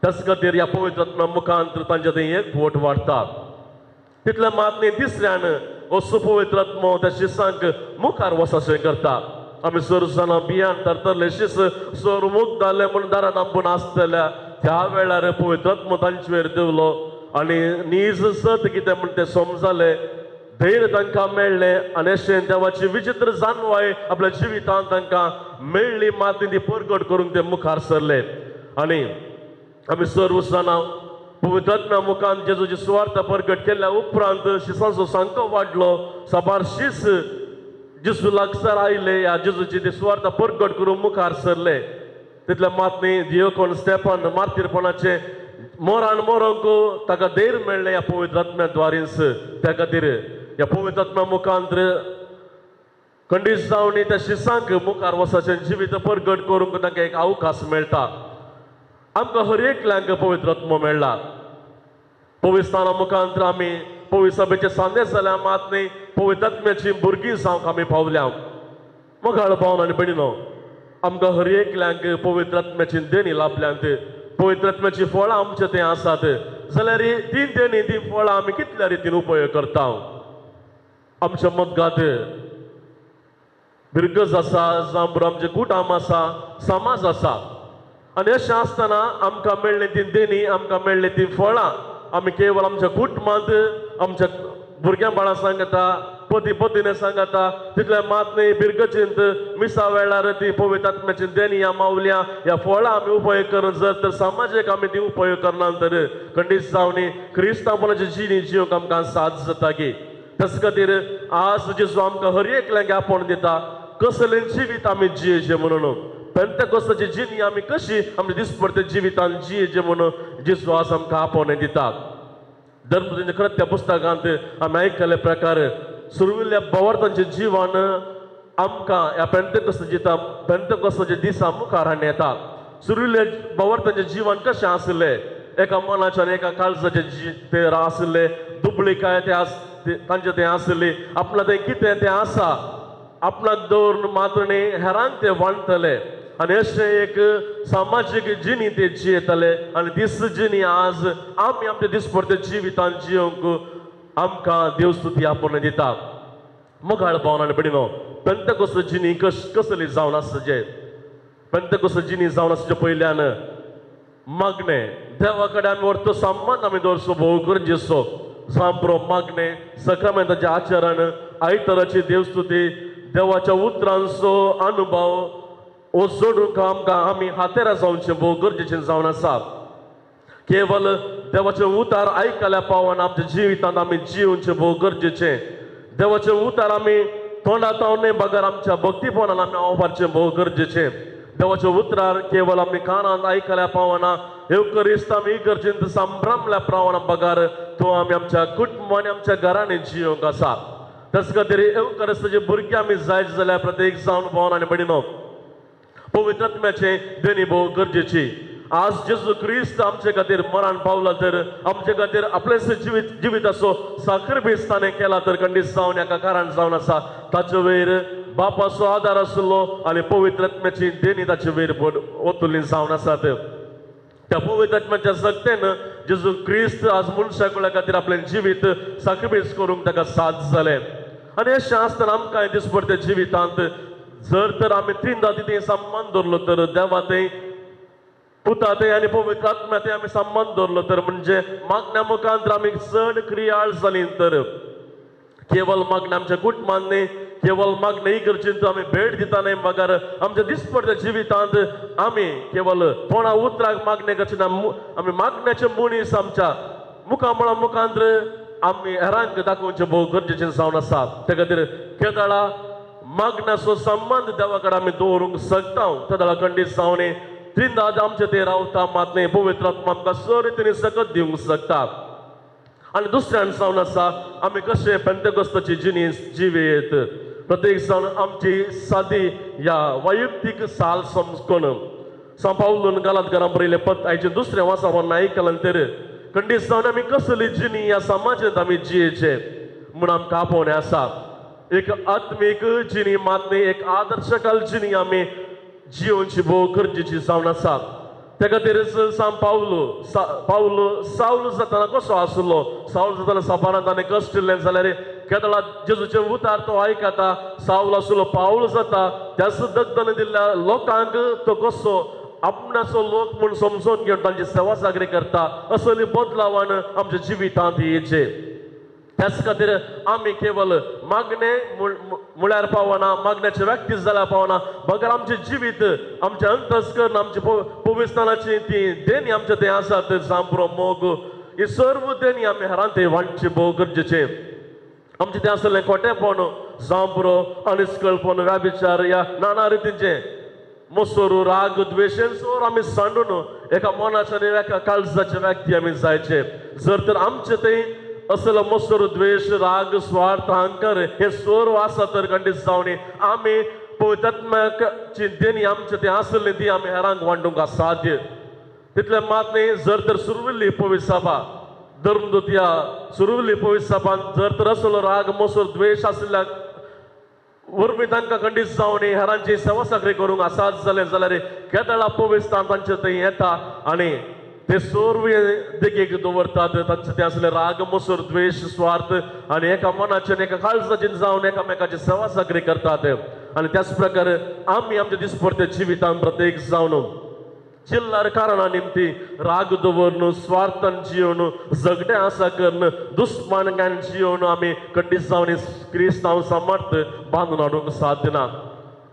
त्याच खातीर ह्या पवित्र आत्म्या मुखांत तांच्या थंय एकवट वाडटा. तितलें मात न्ही, तिसऱ्यान हो सुपवित्र आत्मो त्या शिसांक मुखार वचपाचें करता. आमी सर्व जाणां बियान तरतरले शीस सर मुख जाले म्हूण दारान आपूण आसतल्या त्या वेळार पवित्र आत्मो तांचे वयर देंवलो आनी नीज सत कितें म्हण तें समजलें, धैर्य तांकां मेळ्ळें आनी अशें देवाची विचित्र जाणवाय आपल्या जिवितांत तांकां मेळ्ळी मात ती परगट करूंक ते मुखार सरले. आनी आमी सर्व जाणां पवित्र आत्म्या मुखान जेजूची सुवार्थ परगट केल्या उपरांत शिसांचो सांको वाडलो, साबार शीस जेजू लागसार आयले, ह्या जेजूची ती सुवार्थ परगट करूंक मुखार सरले. तितले मात न्ही, दियोकोन स्टेफान मार्तीरपणाचें मोरान मोरोंक ताका धैर्य मेळ्ळें ह्या पवित्र आत्म्या द्वारींच. त्या खातीर ह्या पवित्र आत्म्या मुखांत खंडीत जावन त्या शिसांक मुखार वचपाचें जिवीत परगट करूंक तांकां एक अवकाश मेळटा. आमकां हर एकल्यांक पवित्र आत्मो मेळ्ळा. पवित्र स्थाना मुखांत आमी पवित्र सभेचे सांदेश जाल्या मात न्ही, पवित्र आत्म्याची भुरगीं जावंक आमी पावल्या. मोगाळ भावन आनी भयणीनो, आमकां हर एकल्यांक पवित्र आत्म्याची देणी लाभल्यांत, पवित्र आत्म्याची फळां आमचे थंय आसात. जाल्यार ती देणी ती फळां आमी कितल्या रितीन उपयोग करता? आमच्या मतगात बिरगज आसा, जांव आमचें कुटाम आसा, समाज आसा. आनी अशें आसतना आमकां मेळ्ळी ती देणी, आमकां मेळ्ळी ती फळां आमी केवळ आमच्या कुटुंबांत आमच्या भुरग्यां बाळां सांगता, पती पतीने सांगता, तितलें मात न्ही बिरगचींत मिसा वेळार ती पवित्र आत्म्याची देणी ह्या मावल्या ह्या फळां आमी उपयोग करून जर तर समाजीक आमी ती उपयोग करना तर खंडीत जावन क्रिस्तांवपणाची जिणी जिवंक आमकां साथ जाता की. त्याच खातीर आज जेजू आमकां हर एकल्यांक आपोवन दिता कसलें जिवीत आमी जियेचें म्हणून, पेंतेकोस्ताची जिणी आमी कशी आमच्या दिसपडते जिवितान जियेचें म्हणून जेजू आज आमकां आपोवणें दिता. धर्मतेंच्या खरें त्या पुस्तकांत आमी आयकल्ले प्रकार सुरविल्ल्या भावार्थांचें जिवन आमकां ह्या पेंतेकोस्ताच्या पेंतेकोस्ताच्या दिसा मुखार हाडून येता. सुरविल्ल्या भावार्थांचें जिवन कशें आसलें, एका मनाच्या आनी एका काळजाचें ते आसले, दुबळीकाय ते तांचे तें आसली, आपणा तें कितें तें आसा आपणाक दवरून मात्र न्ही हेरांक ते वांटतले आनी अशें एक सामाजीक जिणी ते जियेतले. आनी दीस जिणी आज आमी आमच्या दिसपडते जिवितान जियोवंक आमकां देव स्तुती आपोवन दिता. मोगाळ भावन आनी भयणीनो, पेंतेकोस्त जिणी कसली जावन आसचे? पेंतेकोस्त जिणी जावन आसचे पयल्यान मागणें देवा कडेन आमी व्हरतो सामान आमी दवरचो भोव गरजेचो जांबरो मागणें सक्रामेंताचें आचरण, आयताराची देवस्तुती, देवाच्या उतरांचो अनुभव हो जोडूंक आमकां आमी हातेरा जावचें भोव गरजेचें जावन आसा. केवल देवाचें उतार आयकल्या पावन आमच्या जिवितांत आमी जिवचें भोव गरजेचें. देवाचें उतार आमी तोंडांत न्हय बगर आमच्या भक्तीपणान आमी वापरचें भोव गरजेचें. देवाच्या उतरार केवल आमी कानांत आयकल्या पावना, येवकरिस्त आमी इगर्जेंत संभ्रमल्या पावना बगर तो आमी आमच्या कुटुंब आनी आमच्या घरांनी जियोंक आसा. त्याच खातीर येवकरिस्ताचे भुरगीं आमी जायत जाल्यार प्रत्येक जावन भावन आनी भयणीनो, पवित्र आत्म्याचें देणी भोव गरजेची. आज जेजू क्रिस्त आमचे खातीर मरण पावला तर आमचे खातीर आपलें जिवीत जिवीताचो साकरबीज ताणें केला तर खंडीत जावन हाका कारण जावन आसा ताचे वयर बापाचो आदार आसलो आनी पवित्र आत्म्याची देणी ताचे वयर ओतुल्ली जावन आसात. त्या पवित्र आत्म्याच्या शक्तेन जेजू क्रिस्त आज मनशा कुळा खातीर आपलें जिवीत साक्रिफायस करूंक ताका साथ जालें. आनी अशें आसतना आमकां दिसपडटे जिवितांत जर तर आमी तीन राती संबंद दवरलो तर देवा थंय पुता थंय आनी पवित्र आत्म्या थंय आमी संबंद दवरलो तर म्हणजे मागण्या मुखांत आमी चड क्रियाळ जाली तर केवल मागणें आमच्या कुटुंबान न्ही, केवल मागणें इगर्जेंत आमी भेट दिता न्ही, बगर आमच्या दिसपडट्या जिवितांत आमी केवल कोणा उतराक मागणें करचें ना. आमी मागण्याचे मनीस आमच्या मुखामळा मुखांत आमी हेरांक दाखोवचें भोव गरजेचें जावन आसा. ते खातीर केदळा मागण्याचो संबंद देवा कडेन आमी दवरूंक शकता तेदळा खंडीत जावन त्रिंदाद आमचे ते रावता मात न्ही, पवित्र आत्मा आमकां सर रितीन सकत दिवंक शकता. आनी दुसऱ्यान जावन आसा आमी कशें पेंतेकोस्ताची जिणी जिवेत प्रत्येक जावन आमची सादी ह्या वैयक्तीक साल समजून सांपावलून गालात घरां बरयलें पत्र आयचें दुसरें वासावन आयकलें तर खंडीत जावन आमी कसली जिणी ह्या समाजांत आमी जियेचे म्हूण आमकां आपोवणें आसा. एक आत्मीक जिणी मात न्ही, एक आदर्शकाल जिणी आमी जियोवची भोव गरजेची जावन आसा. त्या खातीर सांग पावलो पावलो सावल जातना कसो आसलो, सावल जातना साबारांत ताणें कश्ट दिलें जाल्यार केदळा जेजूचें उतार तो आयकता, सावल आसलो पावल जाता त्याच दग्दन दिल्ल्या लोकांक तो कसो आपणाचो लोक म्हूण समजून घेवन तांची सेवा सागरी करता. असली बदलावान आमच्या जिवितांत येचे. त्याच खातीर आमी केवल मागणें म्हळ्यार पावना, मागण्याचे व्यक्ती जाल्यार पावना, बगर आमचें जिवीत आमचें अंतस्करण आमचे पवित्रताची ती देणी आमचे ते आसात जांबरो मोग ही सर्व देणी आमी हेरांत वांटचे भोव गरजेचें. आमचें तें आसलें खोटेपण जांबरो अनिस्कळपण व्याभिचार ह्या नाना रितींचें मोसोरू राग द्वेश सोर आमी सांडून एका मनाच्या आनी एका काळजाचे व्यक्ती आमी जायचे. जर तर आमचें थंय असलो मोसर द्वेश राग स्वार्थ अहंकार हे सर्व आसा तर खंडीत जावन आमी पवित्रात्म्याची देणी आमचे ते आसली ती आमी हेरांक वांटूंक असाध्य. तितलें मात न्ही, जर तर सुरविल्ली पवित्र सभा धर्मदूत ह्या सुरविल्ली पवित्र सभान जर तर असलो राग मोसर द्वेश आशिल्ल्या वरवीं तांकां खंडीत जावन हेरांची सेवा साकरी करूंक असाध्य जालें जाल्यार केदळा पवित्र तांचे थंय येता आनी ते सर्व देखीक दवरतात. तांचे ते आसले राग मोसर द्वेश स्वार्थ आनी एका मनाचे एका काळजाचेर जावन एकामेकाची सेवा साकरी करतात. आनी त्याच प्रकारे आमी आमच्या दिसपडते जिवितान प्रत्येक जावन चिल्लर कारणां निमती राग दवरून स्वार्थान जियोवन झगडें आसा करून दुस्मानकान जियोवन आमी खंडीत जावन क्रिस्तांव समर्थ बांदून हाडूंक साध्य ना.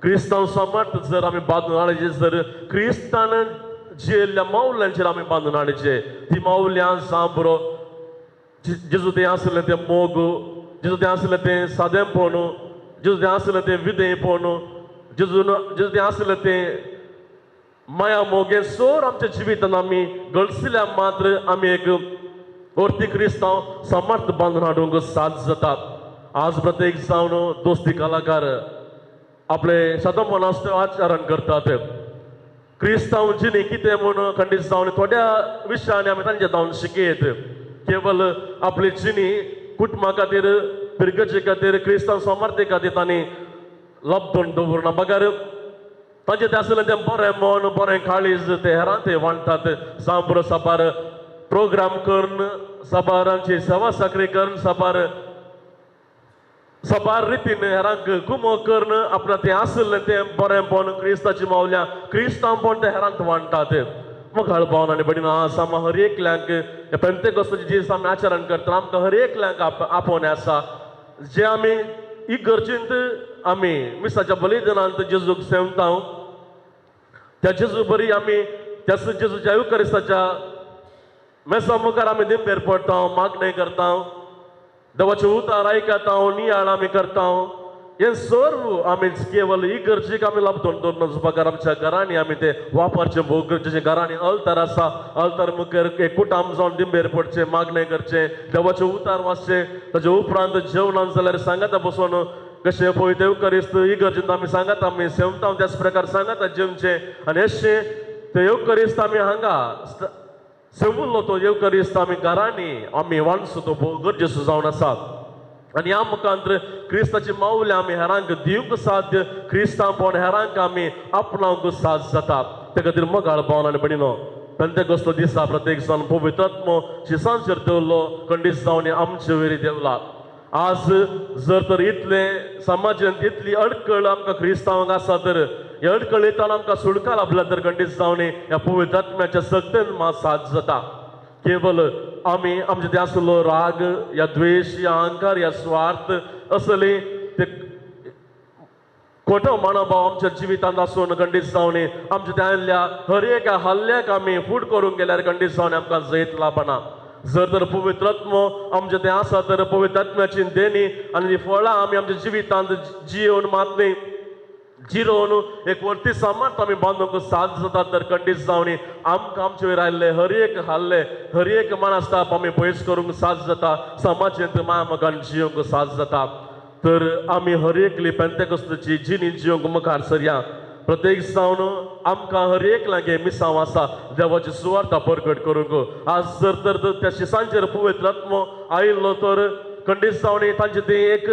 क्रिस्तांव समर्थ जर आमी बांदून हाडचे जर क्रिस्तान जियेल्ल्या मावल्यांचेर आमी बांदून हाडचे ती मावल्यां जांबरो जेजू तें आसलें तें मोग, जेजू तें आसलें तें सादेंपण, जेजू तें आसलें तें विधेयपण, जेजू जेजू तें आसलें तें माया मोग हें सोर आमच्या जिवितान आमी गळसिल्या मात्र आमी एक वरती क्रिस्तांव समर्थ बांदून हाडूंक साथ जाता. आज प्रत्येक जावन दोस्ती कलाकार आपले शतमनास्त आचरण करतात. क्रिस्तांव जिणी कितें म्हूण खंडीत जावन थोड्या विशयांनी आमी तांचे जावन शिकयत. केवल आपली जिणी कुटुंबा खातीर पिरगजे खातीर क्रिस्तांव समर्थे खातीर तांणी लब्दून दवरना, बगर तांचे तें आसलें तें बरें मन बरें काळीज ते हेरां ते वांटतात. जांबरो साबार प्रोग्राम करून साबारांची सेवा साकरी करून साबार साबार रितीन हेरांक गुमो करून आपणा तें आसलें तें बरेंपण क्रिस्ताची मावल्या क्रिस्तांवपण तें हेरांत वांटतात. मुखार पावन आनी भयणीन आसा आमी हर एकल्यांक ह्या पेंतेकोस्ताचें दीस आमी आचरण करतना आमकां हर एकल्यांक आपोवणें आसा जे आमी इगर्जेंत आमी मिसाच्या बलिदानांत जेजूक सेवता त्या जेजू बरी आमी त्याच जेजूच्या युकरिस्ताच्या मेसा मुखार आमी दिंबेर पडटा, मागणें करता, देवाचे उतार आयकता, नियाळ आमी करता. हें सर्व आमी केवल इगर्जेक आमी लाबदून दवरना बगर आमच्या घरांनी आमी ते वापरचें भोव गरजेचें. घरांनी अल्तार आसा, अल्तार मुखार एक कुटाम जावन दिंबेर पडचें, मागणें करचें, देवाचें उतार वाचचें, ताजे उपरांत जेवणान जाल्यार सांगाता बसून कशें पळय देवकरिस्त इगर्जेंत आमी सांगाता आमी सेवता त्याच प्रकार सांगाता जेवचें. आनी अशें ते येवकरिस्त आमी हांगा सेवुल्लो तो येवकरिस्त आमी घरांनी आमी वांटचो तो भोव गरजेचो जावन आसा. आनी ह्या मुखांत क्रिस्ताची मावल्या आमी हेरांक दिवंक साध्य, क्रिस्तांवपण हेरांक आमी आपणावंक साथ जाता. ते खातीर मोगाळ भावन आनी भयणीनो, पेंतेकोस्त दिसा प्रत्येक जाण पवित्र आत्मो शिसांचेर देवलो, खंडीत जावन आमचे वयर देवला. आज जर तर इतले समाजांत इतली अडकळ आमकां क्रिस्तांवांक आसा तर ह्या अडकळींतल्यान आमकां सुटका लाभल्या तर खंडीत जावन ह्या पवित्र आत्म्याच्या सक्तेन मात साथ जाता. केवल आमी आमचे ते आसलो राग या द्वेश या अहंकार या स्वार्थ असले ते खोटो मनोभाव आमच्या जिवितांत आसून खंडीत जावन आमच्या त्या हर एका हल्ल्याक आमी फूट करूंक गेल्यार खंडीत जावन आमकां जैत लाभना. जर तर पवित्र आत्मो आमचे तें आसा तर पवित्र आत्म्याची देणी आनी फळां आमी आमच्या जिवितांत जियोवन मात न्ही जिरोवन एक वरती सामर्थ आमी बांदूंक साथ जाता तर खंडीत जावन आमकां आमचे वयर आयिल्ले हर एक हल्ले हर एक मनस्ताप आमी पयस करूंक साथ जाता, समाजांत माया मोगान जियोवंक साथ जाता. तर आमी हर एकली पेंतेकोस्ताची जिणी जियोवंक मुखार सरया. प्रत्येक जावन आमकां हर एक लागीं मिसांव आसा देवाची सुवार्ता परगट करूंक. आज जर तर त्या शिसांचेर पवित्र आत्मो आयिल्लो तर खंडीत जावन तांचे तें एक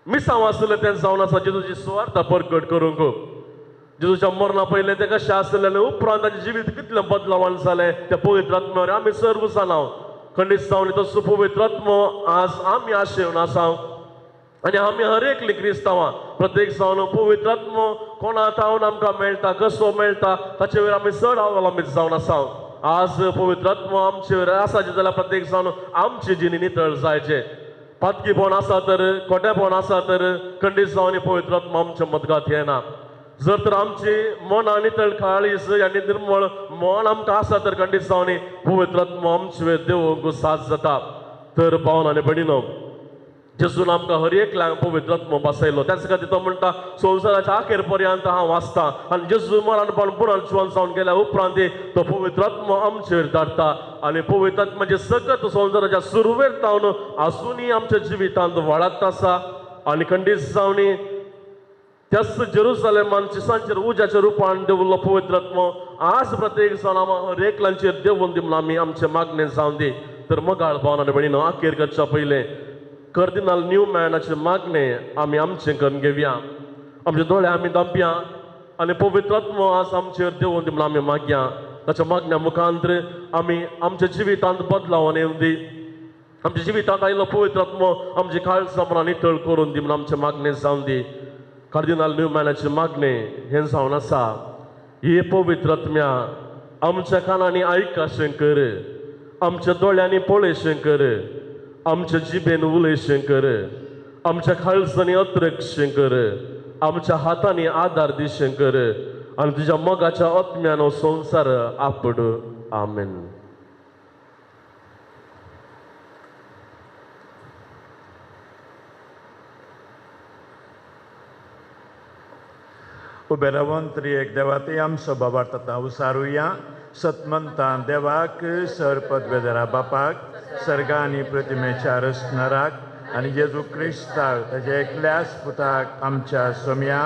मिसांव आसलें तें जावन आसा जेजूची सुवार्ता परगट करूंक. जेजूच्या मरणा पयलें तें कशें आसलें आनी उपरांत ताचें जिवीत कितलें बदलावान जालें त्या पवित्र आत्म्यार आमी सर्व जाणां. खंडीत जावन तसो पवित्र आत्मो आज आमी आशेवन आसा आनी आमी हर एकली क्रिस्तांवां प्रत्येक जावन पवित्र आत्मो कोणा तावन आमकां मेळटा कसो मेळटा ताचे वयर आमी चड अवलंबीत जावन आसा. आज पवित्र आत्मो आमचे वयर आसाचे जाल्यार प्रत्येक जावन आमची जिणी नितळ जायचे. पातकीपण आसा तर खोटेपण आसा तर खंडीत जावन पवित्र आत्मो आमच्या मदगात येना. जर तर आमची मनां नितळ काळीज आनी निर्मळ मन आमकां आसा तर खंडीत जावन पवित्र आत्मो आमचे वयर देवूंक साथ जाता. तर भावन आनी भयणीनो, जेजून आमकां हर एकल्यांक पवित्र आत्मो बसयलो. त्याच खातीर तो म्हणटा संवसाराच्या आखेर पर्यंत हांव आसता. आनी जेजू मरण पावन पुनर्जिवन जावन गेल्या उपरांत तो पवित्र आत्मो आमचेर धाडटा आनी पवित्र आत्म्याचे सकत संवसाराच्या सुरवेर तावन आजुनूय आमच्या जिवितांत वाडत आसा. आनी खंडीत जावन त्याच जेरुसलेमान शिसांचेर उज्याच्या रुपान देवलो पवित्र आत्मो आज प्रत्येक जाण हर एकल्यांचेर देवून दी म्हणून आमी आमचें मागणें जावन दी. तर मोगाळ भावन आनी भयणीनो, आखेर करच्या पयलें कर्दिनाल न्यूमॅनाचें मागणें आमी आमचें करून घेवया. आमचे दोळे आमी धांपया आनी पवित्र आत्मो आज आमचेर देवून दी म्हणून आमी मागया. ताच्या मागण्या मुखांत आमी आमच्या जिवितांत बदलावन येवन दी. आमच्या जिवितांत आयिल्लो पवित्र आत्मो आमची काळजां मनां नितळ करून दी म्हणून आमचें मागणें जावन दी. कार्दिनाल न्यूमॅनाचें मागणें हें जावन आसा, हे पवित्र आत्म्या आमच्या कानांनी आयक कर, आमच्या दोळ्यांनी पळयशें कर, आमच्या जिबेन उलयशें कर, आमच्या काळजांनी अत्रक्षें कर, आमच्या हातांनी आदार दिशें कर आनी तुज्या मोगाच्या आत्म्यान हो संवसार आपड. आमेन. उबे रावन त्रिएक देवा ते आमचो बाबार्थ आतां उसारुया. सतमंतां देवाक सर पदवेदरा बापाक सर्गा आनी प्रतिमेच्या रचणाराक आनी जेजू क्रिस्ताक ताच्या एकल्याच पुताक आमच्या सोम्या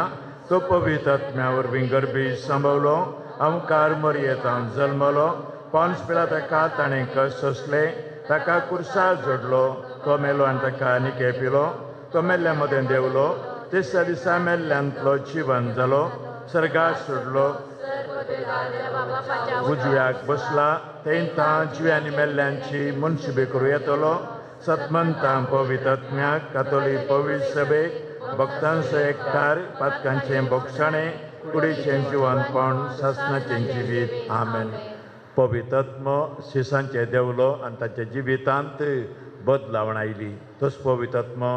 तो पवित्र आत्म्या वरवीं गर्भी सांबावलो, आमकार मरयेतान जल्मलो, पांच पिला ताका ताणें कश्ट सोंसले, ताका कुर्सार जोडलो, तो मेलो आनी ताका निके पिलो, तो मेल्ल्या मदें देंवलो, तिसऱ्या दिसा मेल्ल्यांतलो जिवन जालो, सर्गार सोडलो, उजव्याक बसला, तेंतां जिव्यांनी मेल्ल्यांची मनशिबी करूं येतलो. सतमंतां पवित्र आत्म्याक कातोलीक पवित्र सभेक भक्तांचो एकठार पातकांचें बोगसाणें कुडीचें जिवनपण सासणाचें जिवीत. आमेन. पवित्र आत्मो शिसांचें देंवलो आनी ताच्या जिवितांत बदलावण आयली. तोच पवित्र आत्मो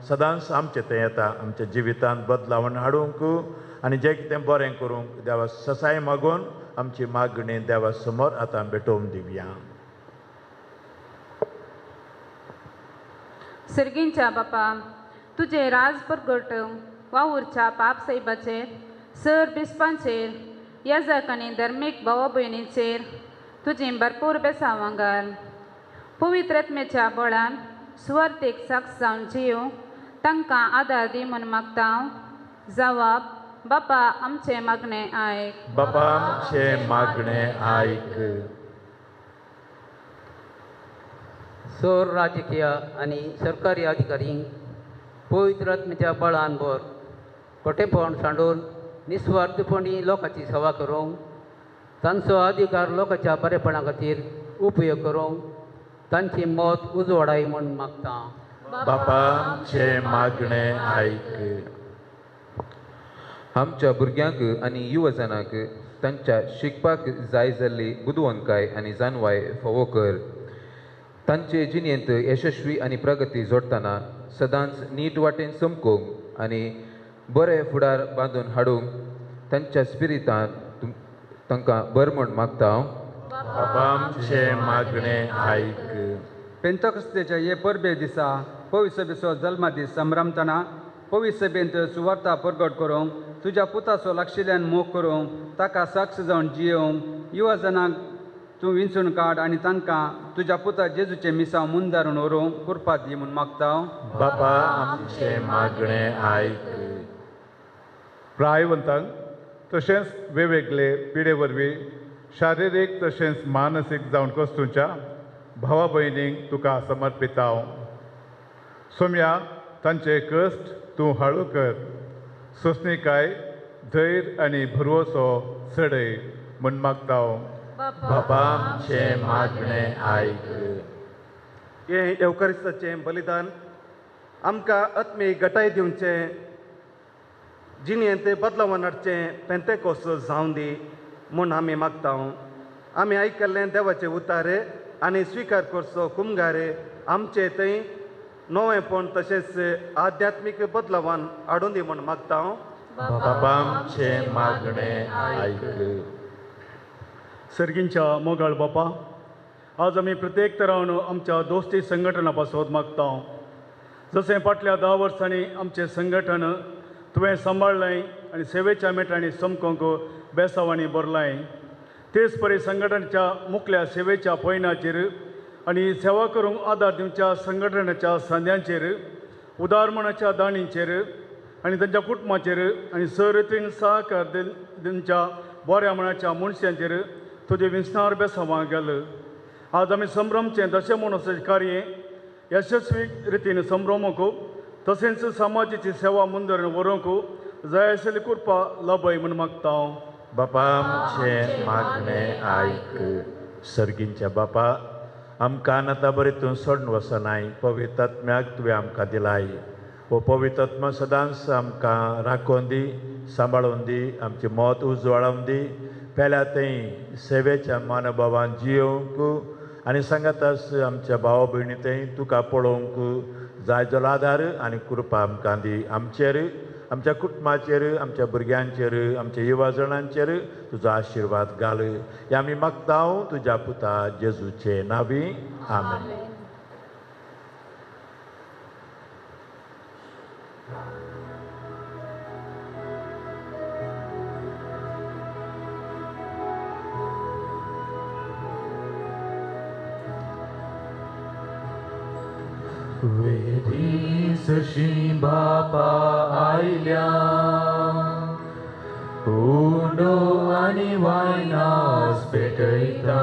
सदांच आमचें थंय येता आमच्या जिवितांत बदलावण हाडूंक आनी जें कितें बरें करूंक देवा ससाय मागून आमची मागणी देवा समोर आतां भेटोवन दिवया. सर्गींच्या बापा, तुजें राज परगट वावुरच्या पाप साहेबाचेर, सर बिस्पांचेर, याजक आनी धर्मीक भावा भयणीचेर तुजीं भरपूर बेसांवां घाल. पवित्र आत्म्याच्या बळान सुवार्थीक साक्ष जावन जिव तांकां आदार दी म्हूण मागता. जवाब बापा आमचें मागणें आयक. बापा आमचें मागणें आयक. सर राजकीय आनी सरकारी अधिकारींक पवित्र आत्म्याच्या बळान भर खोटेपण सांडून निस्वार्थपणी लोकांची सेवा करूंक तांचो अधिकार लोकांच्या बरेपणा खातीर उपयोग करूंक तांची मत उजवाडाय म्हूण मागता. बापा आमचें मागणें आयक. आमच्या भुरग्यांक आनी युवजनांक तांच्या शिकपाक जाय जाल्ली बुदवंतकाय आनी जाणवाय फावो कर. तांचे जिणेंत यशस्वी आनी प्रगती जोडटना सदांच नीट वाटेन चमकोवंक आनी बरें फुडार बांदून हाडूंक तांच्या स्पिरितान तांकां बरें म्हूण मागता हांव. बाबा आमचें मागणें आयक. पेंतकोस्तेच्या हे परबे दिसा पवित्र सभेचो जल्मदीस संभ्रमतना पवित्र सभेंत सुवार्ता परगट करूंक तुज्या पुताचो लागशिल्ल्यान मोग करूंक ताका साक्ष जावन जियेवंक युवजनांक तूं विंचून काड आनी तांकां तुज्या पुता जेजूचें मिसांव मुंदारून व्हरूंक कृपा दी म्हूण मागता. बाबा आमचें मागणें आयक. प्रायवंतांक तशेंच वेगवेगळे पिडे वरवीं शारिरीक तशेंच मानसीक जावन कस्तूंच्या भावा भयणींक तुका समर्पिता हांव. सोम्या तांचे कश्ट तूं हाळू कर, सोंसणीकाय धैर्य आनी भरवसो चडय म्हूण मागता हांव. बाबा आमचें मागणें आयक. हें येवकारिस्ताचें बलिदान आमकां आत्मीक गटाय दिवचें, जिणेंत बदलावन हाडचें पेंतेकोस जावं दी म्हूण आमी मागता. आमी आयकल्लें देवाचें उतार आनी स्विकार करचो कुमगार आमचे थंय नवेंपण तशेंच आध्यात्मीक बदलावान हाडून दी म्हूण मागता. बाबा आमचें मागणें आयक. सर्गींच्या मोगाळ बापा, आज आमी प्रत्येक तरान आमच्या दोस्ती संघटना पासत मागता. जशें फाटल्या 10 वर्सांनी आमचें संघटन तुवें सांबाळ्ळें आनी सेवेच्या मेटांनी चमकोंक बेसावांनी भरलां, तेच परी संघटनेच्या मुखल्या सेवेच्या पयणाचेर आनी सेवा करूंक आदार दिवच्या संघटनेच्या सांद्यांचेर, उदारमणाच्या दाणींचेर आनी तांच्या कुटुंबाचेर आनी सरितीन सहकार दिवच्या बऱ्या मनाच्या मनशांचेर तुजे विंचणार बेसावां गेल. आज आमी संभ्रमचें दशे म्हणून कार्य यशस्वी रितीन संभ्रमूंक तशेंच समाजाची सेवा मुंदर व्हरूंक जाय आशिल्ली कृपा लाभय म्हूण मागता. बापा आमचें मागणें आयक. सर्गींच्या बापा, आमकां आतां बरें तूं सोडून वचनाय, पवित्र आत्म्याक तुवें आमकां दिलाय. हो पवित्र आत्मा सदांच आमकां राखोवन दी, सांबाळून दी, आमचें मत उजवाळोवन दी, पेल्या थंय सेवेच्या मानोभावान जियोवंक आनी सांगाताच आमच्या भाव भयणी थंय तुका पळोवंक जाय जालो आदार आनी कृपा आमकां दी. आमचेर, आमच्या कुटुंबाचेर, आमच्या भुरग्यांचेर, आमच्या युवाजणांचेर तुजो आशिर्वाद घाल. हे आमी मागता तुज्या पुता जेजूचे नांवी. आमेन. वेदीसशी बापा आयल्या उंडो आनी वायनास पेटयता,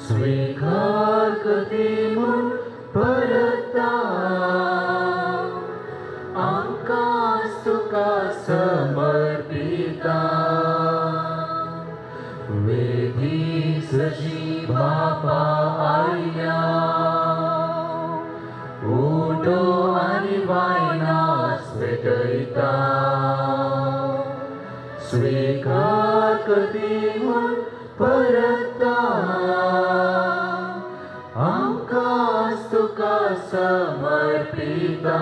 स्विकार करती म्हूण परता आमकां तुका समर्पिता. वेदीसशी बापा आयल्या उंडो आनी वायनास पेटयता, स्विकार करती म्हूण परता आमकां तुका समर्पिता.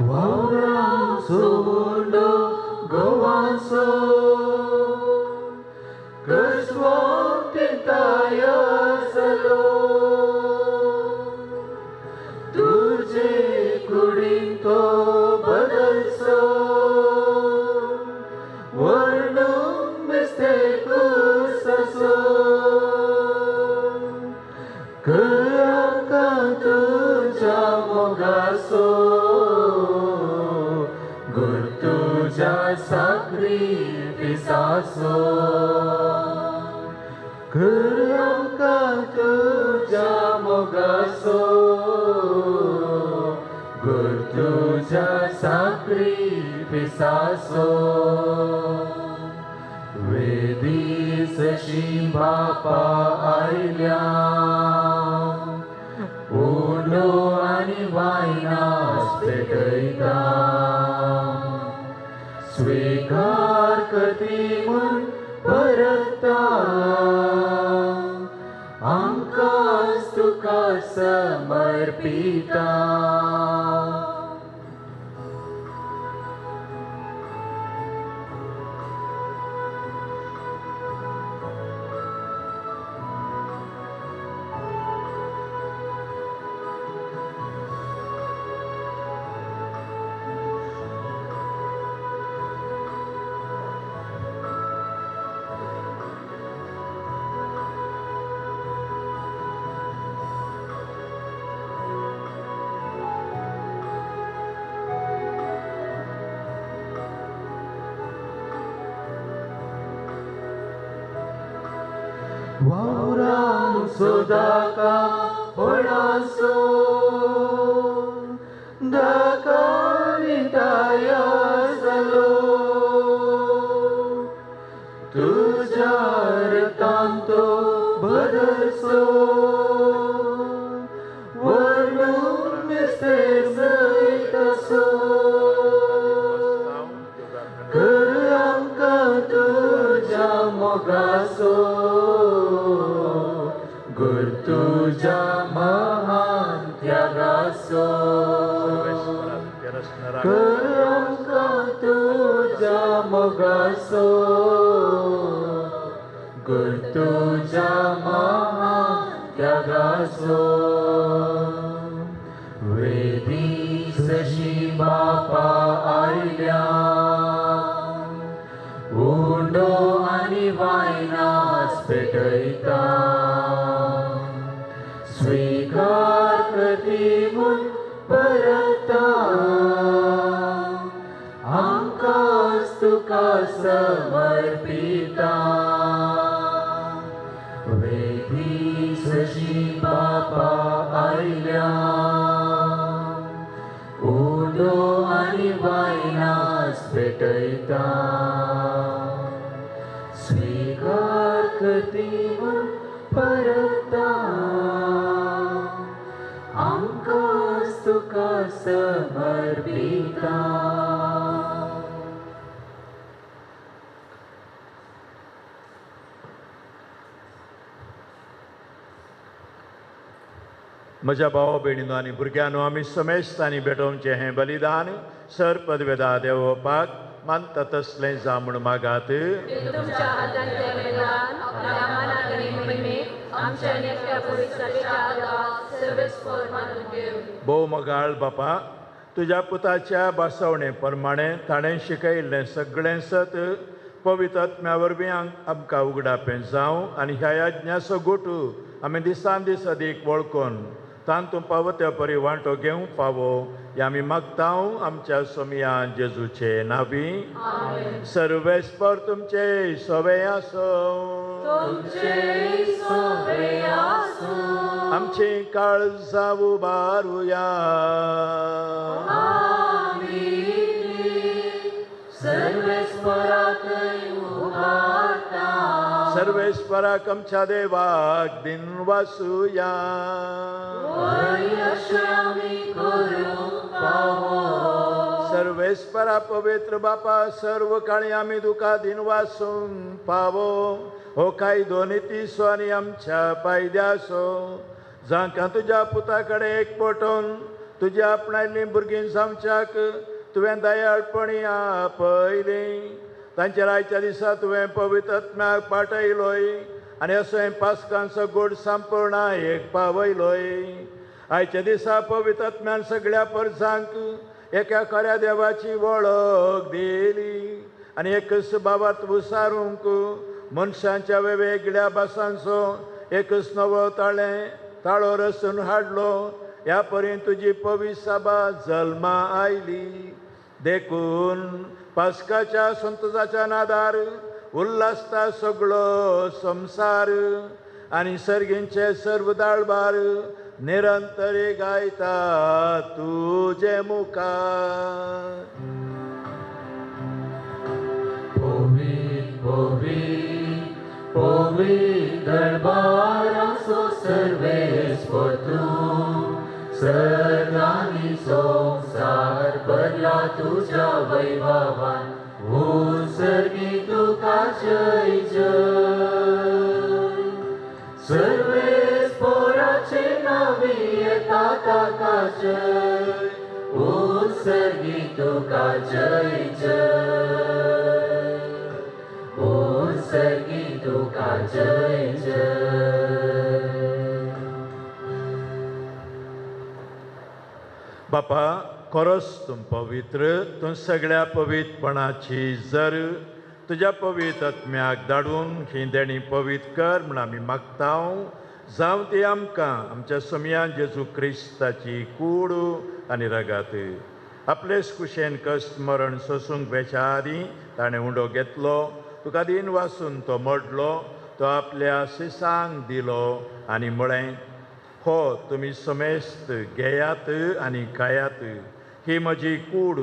वावरांचो उंडो गोवांचो कसवंतिताय आसलो, तुजे कुडीन तो बदलसो वर्णूंक मिस्तेकूस आसो. कर मोगासो कर आमकां तुज्या मोगासो गुर तुज्या साक्रिफिसासो वेदीसशी बापा आयल्या उंडो आनी वायनास पेटयता स्वीकार करती म्हूण परता आमकांच तुका समर्पिता. Sodaka horaso dakanitaya salo tujar tanto badarso varnum mister saitaso karamka tuja mogaso गुर तुझ्या महान त्यागासो कर आमकां तुझ्या मोगासो गुर तुझ्या महान त्यागासो वेदीसशी बापा आयल्या उंडो आनी वायनास पेटयता स्वीकार करती म्हूण परता आमकांच तुका समर्पिता वेदीसशी बापा आयल्या उंडो आनी वायनास पेटयता स्वीकार करती म्हूण परता आमकांच तुका समर्पिता. म्हज्या भाव भयणीनो आनी भुरग्यांनो आमी समेस्तांनी भेटोवचें हें बलिदान सर पदवेदा देवोवपाक मानता तसलें जावं म्हूण मागात. तुमच्या हातांतलें बलिदान आपल्या मनाक आनी महिमेक आमच्या आनी एकट्या पवित्र सर्वेस्पर मानून घेवं. भोव मोगाळ बापा, तुज्या पुताच्या भासवणे प्रमाणें ताणें शिकयल्लें सगळें सत पवित्र आत्म्या वरवीं आमकां उगडापें जावं आनी ह्या यज्ञाचो गोटू आमी दिसान दीस अदीक वळखून तांतूं पावो त्या परी वांटो घेवंक फावो ह्या आमी मागता आमच्या सोमया जेजूचे नावी. सर्वेस्पर तुमचे सवे आसूं. आमची काळजां उबारुया. सर्वेस्पराक आमच्या देवाक दिन वासुया. सर्वेस्परा पवित्र बापा, सर्व काळी आमी तुका दिन वासूंक पावो. हो कायदो नितीसो आनी आमच्या पायद्यासो जांकां तुज्या पुता कडेन एक पटोवन तुज्या आपणायल्लीं भुरगीं जावच्याक तुवें दयाळपणी आपयलीं. तांचेर आयच्या दिसा तुवें पवित्र आत्म्याक पाठयलोय आनी असो पास्कांचो गोड संपूर्ण एक पावयलोय. आयच्या दिसा पवित्र आत्म्यान सगळ्या परसांक एका खऱ्या देवाची वळख दिली आनी एकच बाबात उसारूंक मनशांच्या वेगवेगळ्या भासांचो एकच नवो ताळो रसून हाडलो. ह्या परी तुजी पवित्र सभा जल्मा आयली. देखून पास्काच्या संतोषाच्या नादार उल्हासता सगळो संसार आनी सर्गींचे सर्व दाळबार निरंतरी गायता तुजे मुखार. पवित्र पवित्र पवित्र दरबाराचो सर्वेस्पर तूं सर्गांनी संवसार भरला तुज्या वैभवान उत्सर्गी तुका जय जय. सर्वेस्पराचे नांवी येता ताका जय उत्सर्गी तुका जय जय उत्सर्गी तुका जय जय. बापा खरोच तूं पवित्र, तूं सगळ्या पवित्रपणाची जर तुज्या पवित्र आत्म्याक धाडून ही देणी पवित्र कर म्हूण आमी मागता. जावं ती आमकां आमच्या सोमयान जेजू क्रिस्ताची कूड आनी रगात. आपलेच कुशेन कश्ट मरण सोसूंक वेच्या आदीं ताणें उंडो घेतलो, तुका दीन वासून तो मोडलो, तो आपल्या शिसांक दिलो आनी म्हळें, हो तुमी समेस्त घेयात आनी खायात, ही म्हजी कूड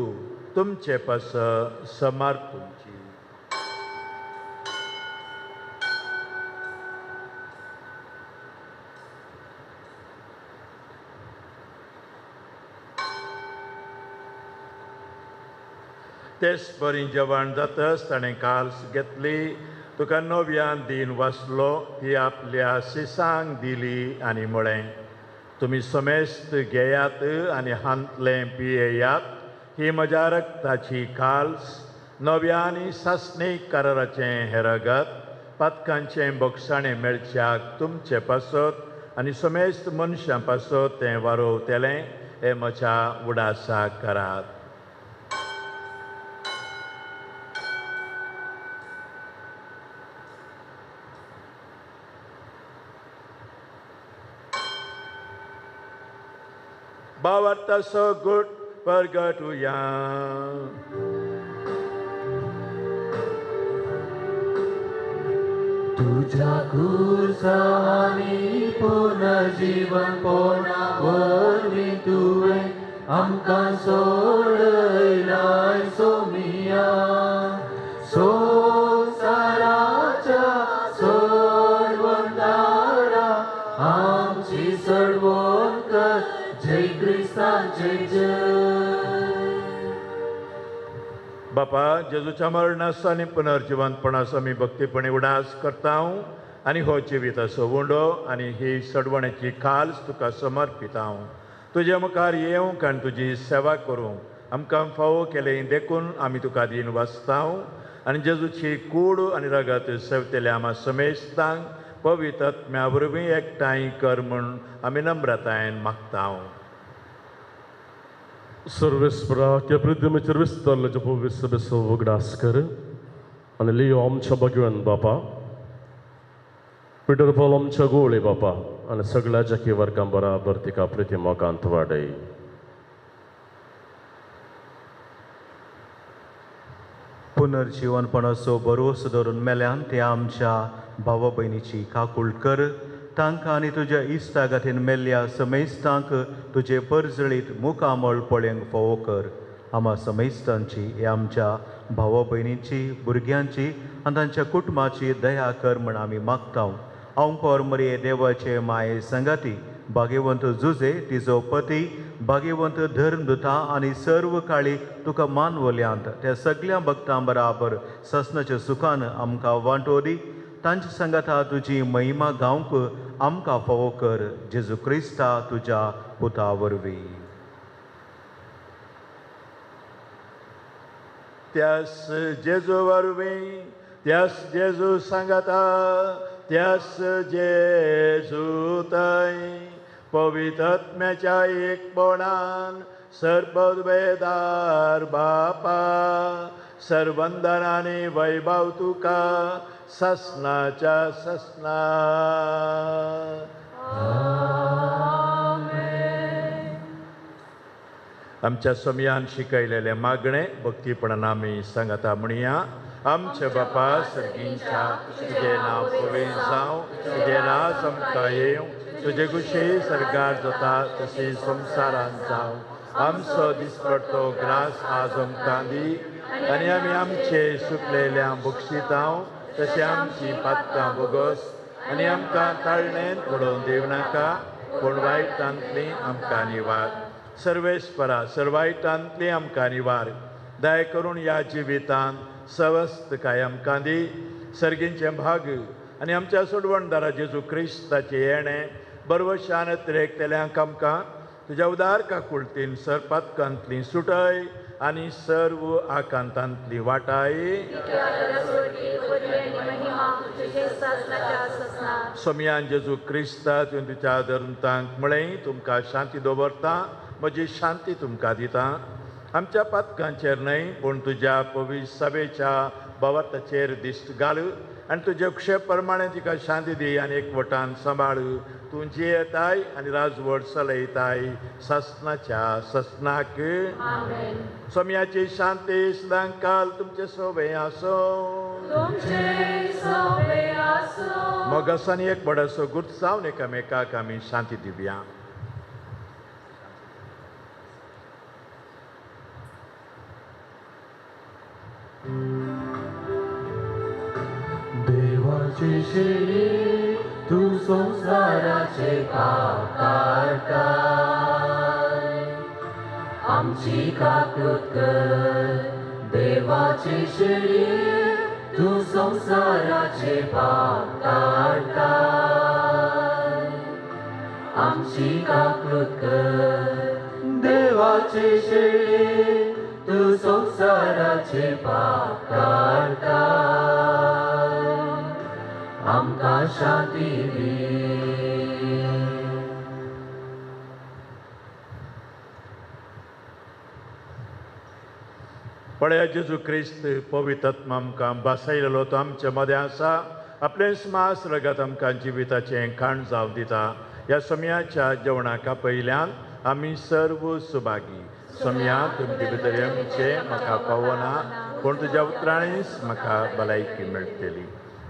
तुमचे पासत समर्पूंची. तेच परी जेवण जातच ताणें काल्स घेतली, तुका नव्यान दीन वाचलो, ती आपल्या शिसांक दिली आनी म्हळें, तुमी समेस्त घेयात आनी हांतलें पियेयात, ही म्हज्या रक्ताची काल्स, नव्या आनी सासणीक कराराचें हें रगत पातकांचें बोगसाणें मेळच्याक तुमचे पासत आनी समेस्त मनशां पासत तें वारोवतलें, हें म्हज्या उडासाक करात. भावार्थाचो गुट परगटुया. तुज्या खुर्सा आनी पुनर्जीवनपणा वरवीं तुवें आमकां सोडयलाय सोमिया. संवसाराच्या सोडवणदारा आमची सडवण कर, जय क्रिस्ता जय जय. बापा जेजूच्या मरणाचो आनी पुनर्जिवंतपणाचो आमी भक्तीपणी उडास करता आनी हो जिविताचो उंडो आनी ही सडवणेची खाल्स तुका समर्पिता. तुज्या मुखार येवंक आनी तुजी सेवा करूंक आमकां फावो केलें देखून आमी तुका दीन वाचता आनी जेजूची कूड आनी रगत सेवतल्या आमा समेस्तांक पवित्र आत्म्या वरवीं एकठांय कर म्हूण आमी नम्रतायेन मागता. सर्वेस्परा त्या पृथ्वीचेर विस्तारलेच्या पवित्र सभेचो उगडास कर आनी लियो आमच्या भगवान बापा, पिटर पॉल आमच्या गोळे बापा आनी सगळ्या जाकी वर्गां बराबर तिका प्रिती मोगांत वाडय. पुनर्जीवनपणाचो भरोसो धरून मेल्यान ते आमच्या भावा भयणीची काकूळ कर, तांकां आनी तुज्या इश्टागातीन मेल्ल्या समेस्तांक तुजे परजळीत मुखामळ पळोवंक फावो कर. आमा समेस्तांची हे आमच्या भावा भयणीची भुरग्यांची आनी तांच्या कुटुंबाची दया कर म्हण आमी मागता. अंकोर मरिये देवाचे माये संगाती भाग्यवंत जुजे तिजो पती भाग्यवंत धर्मदुता आनी सर्व काळी तुका मानवल्यांत त्या सगळ्या भक्तां बराबर ससनाच्या सुखान आमकां वांटो दी. तांचे संगाता तुजी महिमा गावंक आमकां फावो कर, जेजू क्रिस्ता तुज्या पुता वरवीं. त्यास जेजू वरवीं, त्यास जेजू सांगाता, त्यास जेजू थंय पवित्र आत्म्याच्या एकपणान सर्ववेदार बापा सर्वंदनानी वैभव तुका ससनाच्या ससना. आमच्या समयान शिकयलेलें मागणें भक्तीपणान आमी सांगता म्हणया. आमच्या बापा सर्गींच्या तुजें नांव पवित्र जावं, तुजें राज आमकां येवं, तुजे कुशी सरकार जाता तशी संवसारांत जावं. आमचो दिसपडतो ग्रास आज आमकां दी आनी आमी आमचे सुकलेल्या बक्षितांव तशें आमची पातकां बोगस आनी आमकां ताळणेंत पडोवन दिवं नाका, पूण वायटांतली आमकां निवार. सर्वेस्परा सर्वायटांतली आमकां निवार. दया करून ह्या जिवितांत सवस्तकाय आमकां दी. सर्गींचें भाग आनी आमच्या सोडवणदारा जेजू क्रिस्ताचें येणें बरवशान त्रेकतल्यांक आमकां तुज्या उदार काकुळतीन सरपातकांतली सुटय आनी सर्व आकांतांतली वाटाय. सोमयान जेजू क्रिस्ता तुवें तुज्या धर्मतांक म्हळें, तुमकां शांती दवरता, म्हजी शांती तुमकां दिता. आमच्या पातकांचेर न्हय पूण तुज्या पवित्र सभेच्या भावार्थाचेर दिश्ट घाल आनी तुजे क्षे प्रमाणे तिका शांती दी आनी एकवटान सांबाळ. तूं जियेताय आनी राजवट चलयताय सासनाच्या ससनाक. सोम्याची शांती सदांकाल तुमचे सोबे आसो. मोगासानी एक बडासो गुरसावन एकामेकाक आमी शांती दिवया. देवाचे शेळी तूं संवसाराचे पाप काडटाय, आमची काकूत कर. देवाचे शेळी तूं संवसाराचे पाप काडटाय, आमची काकूत कर. देवाचे शेळी तूं संवसाराचे पाप काडटाय, आमकां शांती दी. पळया जेजू क्रिस्त पवित्र आत्मा आमकां भासायलेलो तो आमच्या मदें आसा. आपलें मास रगत आमकां जिविताचें खाण जावन दिता. ह्या समयाच्या जेवणाका पयल्यान आमी सर्व सुभागी. समया तुमचे भितर येवचें म्हाका पावना, पूण तुज्या उतरांनीच म्हाका भलायकी मेळटली.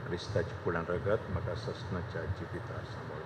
क्रिस्ताचें कुडान रगत म्हाका ससनाच्या जिविता सांबाळ.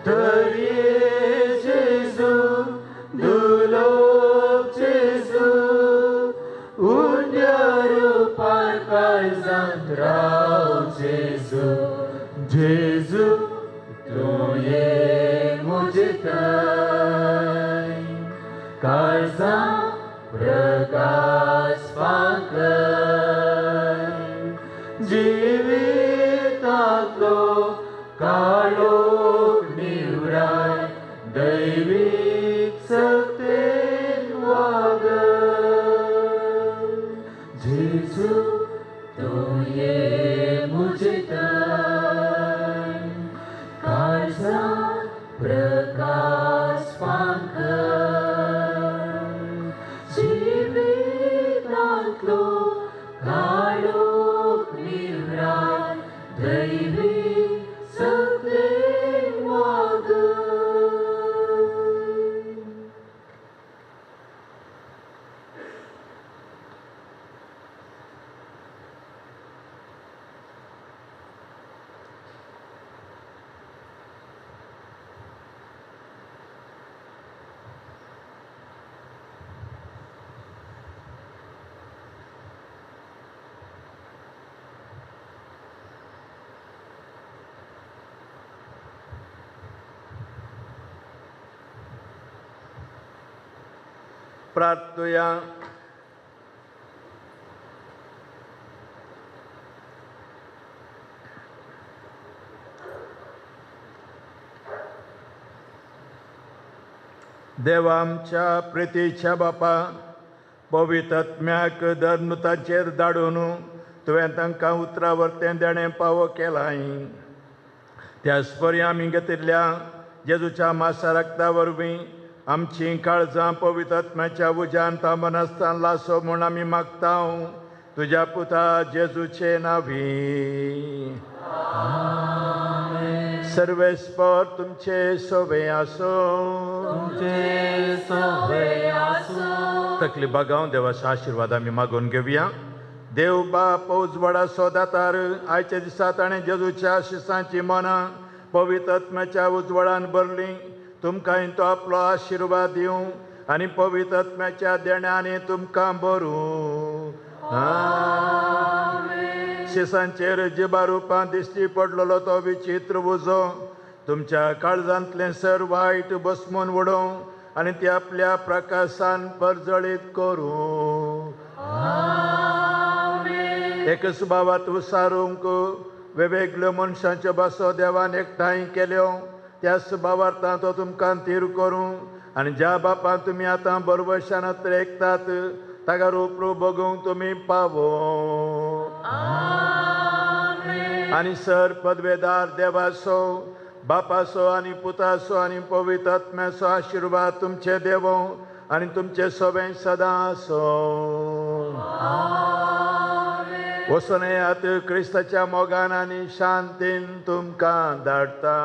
तरी जेजू काळजांत राव जेजू, जेजू तूं ये म्हजे थंय, काळजांत प्रकाश फांकय, जिवितांतलो काळोख निवराय, दैवीक सक्तेन वागय. जेजू तूं ये म्हजे थंय, काळजांत प्रकाश फांकय, जिवितांतलो काळोख निवराय, दैवीक सक्तेन वागय. प्रार्थुया. देवा आमच्या प्रितीच्या बापा, पवित्र आत्म्याक धर्मताचेर धाडून तुवें तांकां उतरा वरतें देणें पावो केलाय. त्याच परी आमी घेतिल्ल्या जेजूच्या मासा रक्ता वरवीं आमचीं काळजां पवित्र आत्म्याच्या उज्यान तांबनासतना लासो म्हूण आमी मागता तुज्या पुता जेजूचे नांवी. सर्वेस्पर तुमचे सोवे आसो, तुमचे सोवे आसो. तकली बागाव देवाचो आशिर्वाद आमी मागून घेवया. देव बाप उजवाडाचो दातार, आयच्या दिसा ताणें जेजूच्या आशिसांची मनां पवित्र आत्म्याच्या उजवाडान भरलीं. तुमकां तो आपलो आशिर्वाद दिवं आनी पवित्र आत्म्याच्या देण्यांनी तुमकां भरूं. शिसांचेर जिबा रुपान दिश्टी पडलेलो तो विचित्र उजो तुमच्या काळजांतलें सर वायट बसमून उडोवं आनी ते आपल्या प्रकाशान परजळीत करूं. एकच बाबात उसारूंक वेगवेगळ्यो मनशांच्यो भासो देवान एकठांय केल्यो, त्याच बाबार्थान तो तुमकां थीर करूं आनी ज्या बापान तुमी आतां बरवशान एकतात ताका रूप बघूंक तुमी पावो. आनी सर पदवेदार देवाचो, बापाचो आनी पुताचो आनी पवित्र आत्म्याचो आशिर्वाद तुमचे देवो आनी तुमचे सोबें सदां आसो. वचून येयात क्रिस्ताच्या मोगान आनी शांतीन तुमकां धाडटा.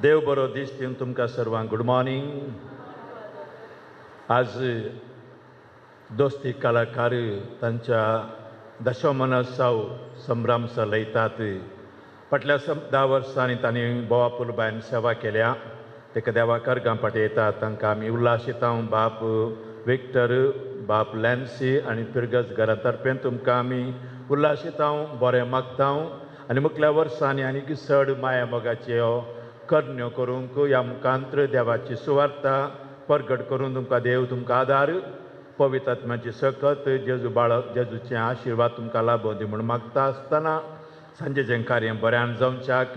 देव बरो दीस दिवन तुमकां सर्वांक गुड मॉर्निंग. आज दोस्ती कलाकार तांच्या दशमनोत्सव संभ्रम चलयतात. फाटल्या 10 वर्सांनी तांणी बोवा पुलबायन सेवा केल्या. ताका देवा करगां येतात तांकां आमी उल्हास येता. बाप विक्टर, बाप लॅन्सी आनी पिरगज घरा तर्फेन तुमकां आमी उल्हास येता, बरें मागता आनी मुखल्या वर्सांनी आनीक चड माया मोगाच्यो करण्यो करूंक ह्या मुखांत्र देवाची सुवार्ता परगट करून तुमकां देव तुमकां आदार, पवित्र आत्म्याची सकत, जेजू बाळक जेजूचे आशिर्वाद तुमकां लाभोवं दी म्हूण मागता आसतना सांजेचें कार्य बऱ्यान जावच्याक,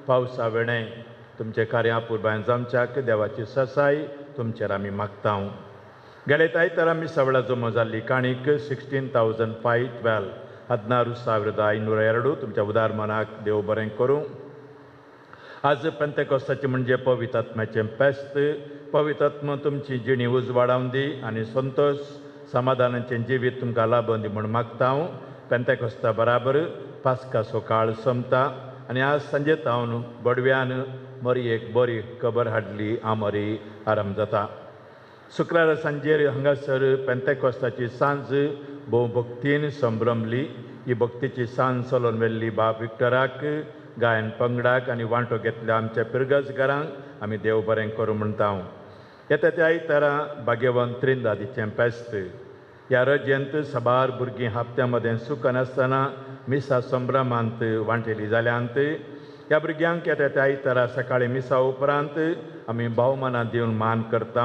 पावसा वेणें तुमचें कार्य अपुरबायन जावच्याक देवाची ससाय तुमचेर आमी मागता. गेले आयतारा आमी सवळा जमो जाल्ली काणीक 16,512 16,502 तुमच्या उदार मनाक देव बरें करूं. आज पेंतेकोस्ताचें म्हणजे पवित्र आत्म्याचें फेस्त. पवित्र आत्मा तुमची जिणी उजवाडावन दी आनी संतोश समाधानाचें जिवीत तुमकां लाभोवं दी म्हूण मागता हांव. पेंतेकोस्ता बराबर पास्काचो काळ सोंपता आनी आज सांजे तावन बडव्यान मरी एक बरी खबर हाडली, आमरी आराम जाता. शुक्रारा सांजेर हांगासर पेंतेकोस्ताची सांज भोव भक्तीन संभ्रमली. ही भक्तीची सांज चलोवन व्हेल्ली बाप विक्टराक, गायन पंगडाक आनी वांटो घेतल्या आमच्या पिरगजगारांक आमी देव बरें करूं म्हणटा. येता त्या आयतारा भाग्यवंत त्रिंदादीचें फेस्त. ह्या रजेंत साबार भुरगीं हप्त्या मदें सुकनासतना मिसा संभ्रमांत वांटेली जाल्यांत. ह्या भुरग्यांक येता त्या आयतारा सकाळीं मिसा उपरांत आमी भोवमानां दिवन मान करता.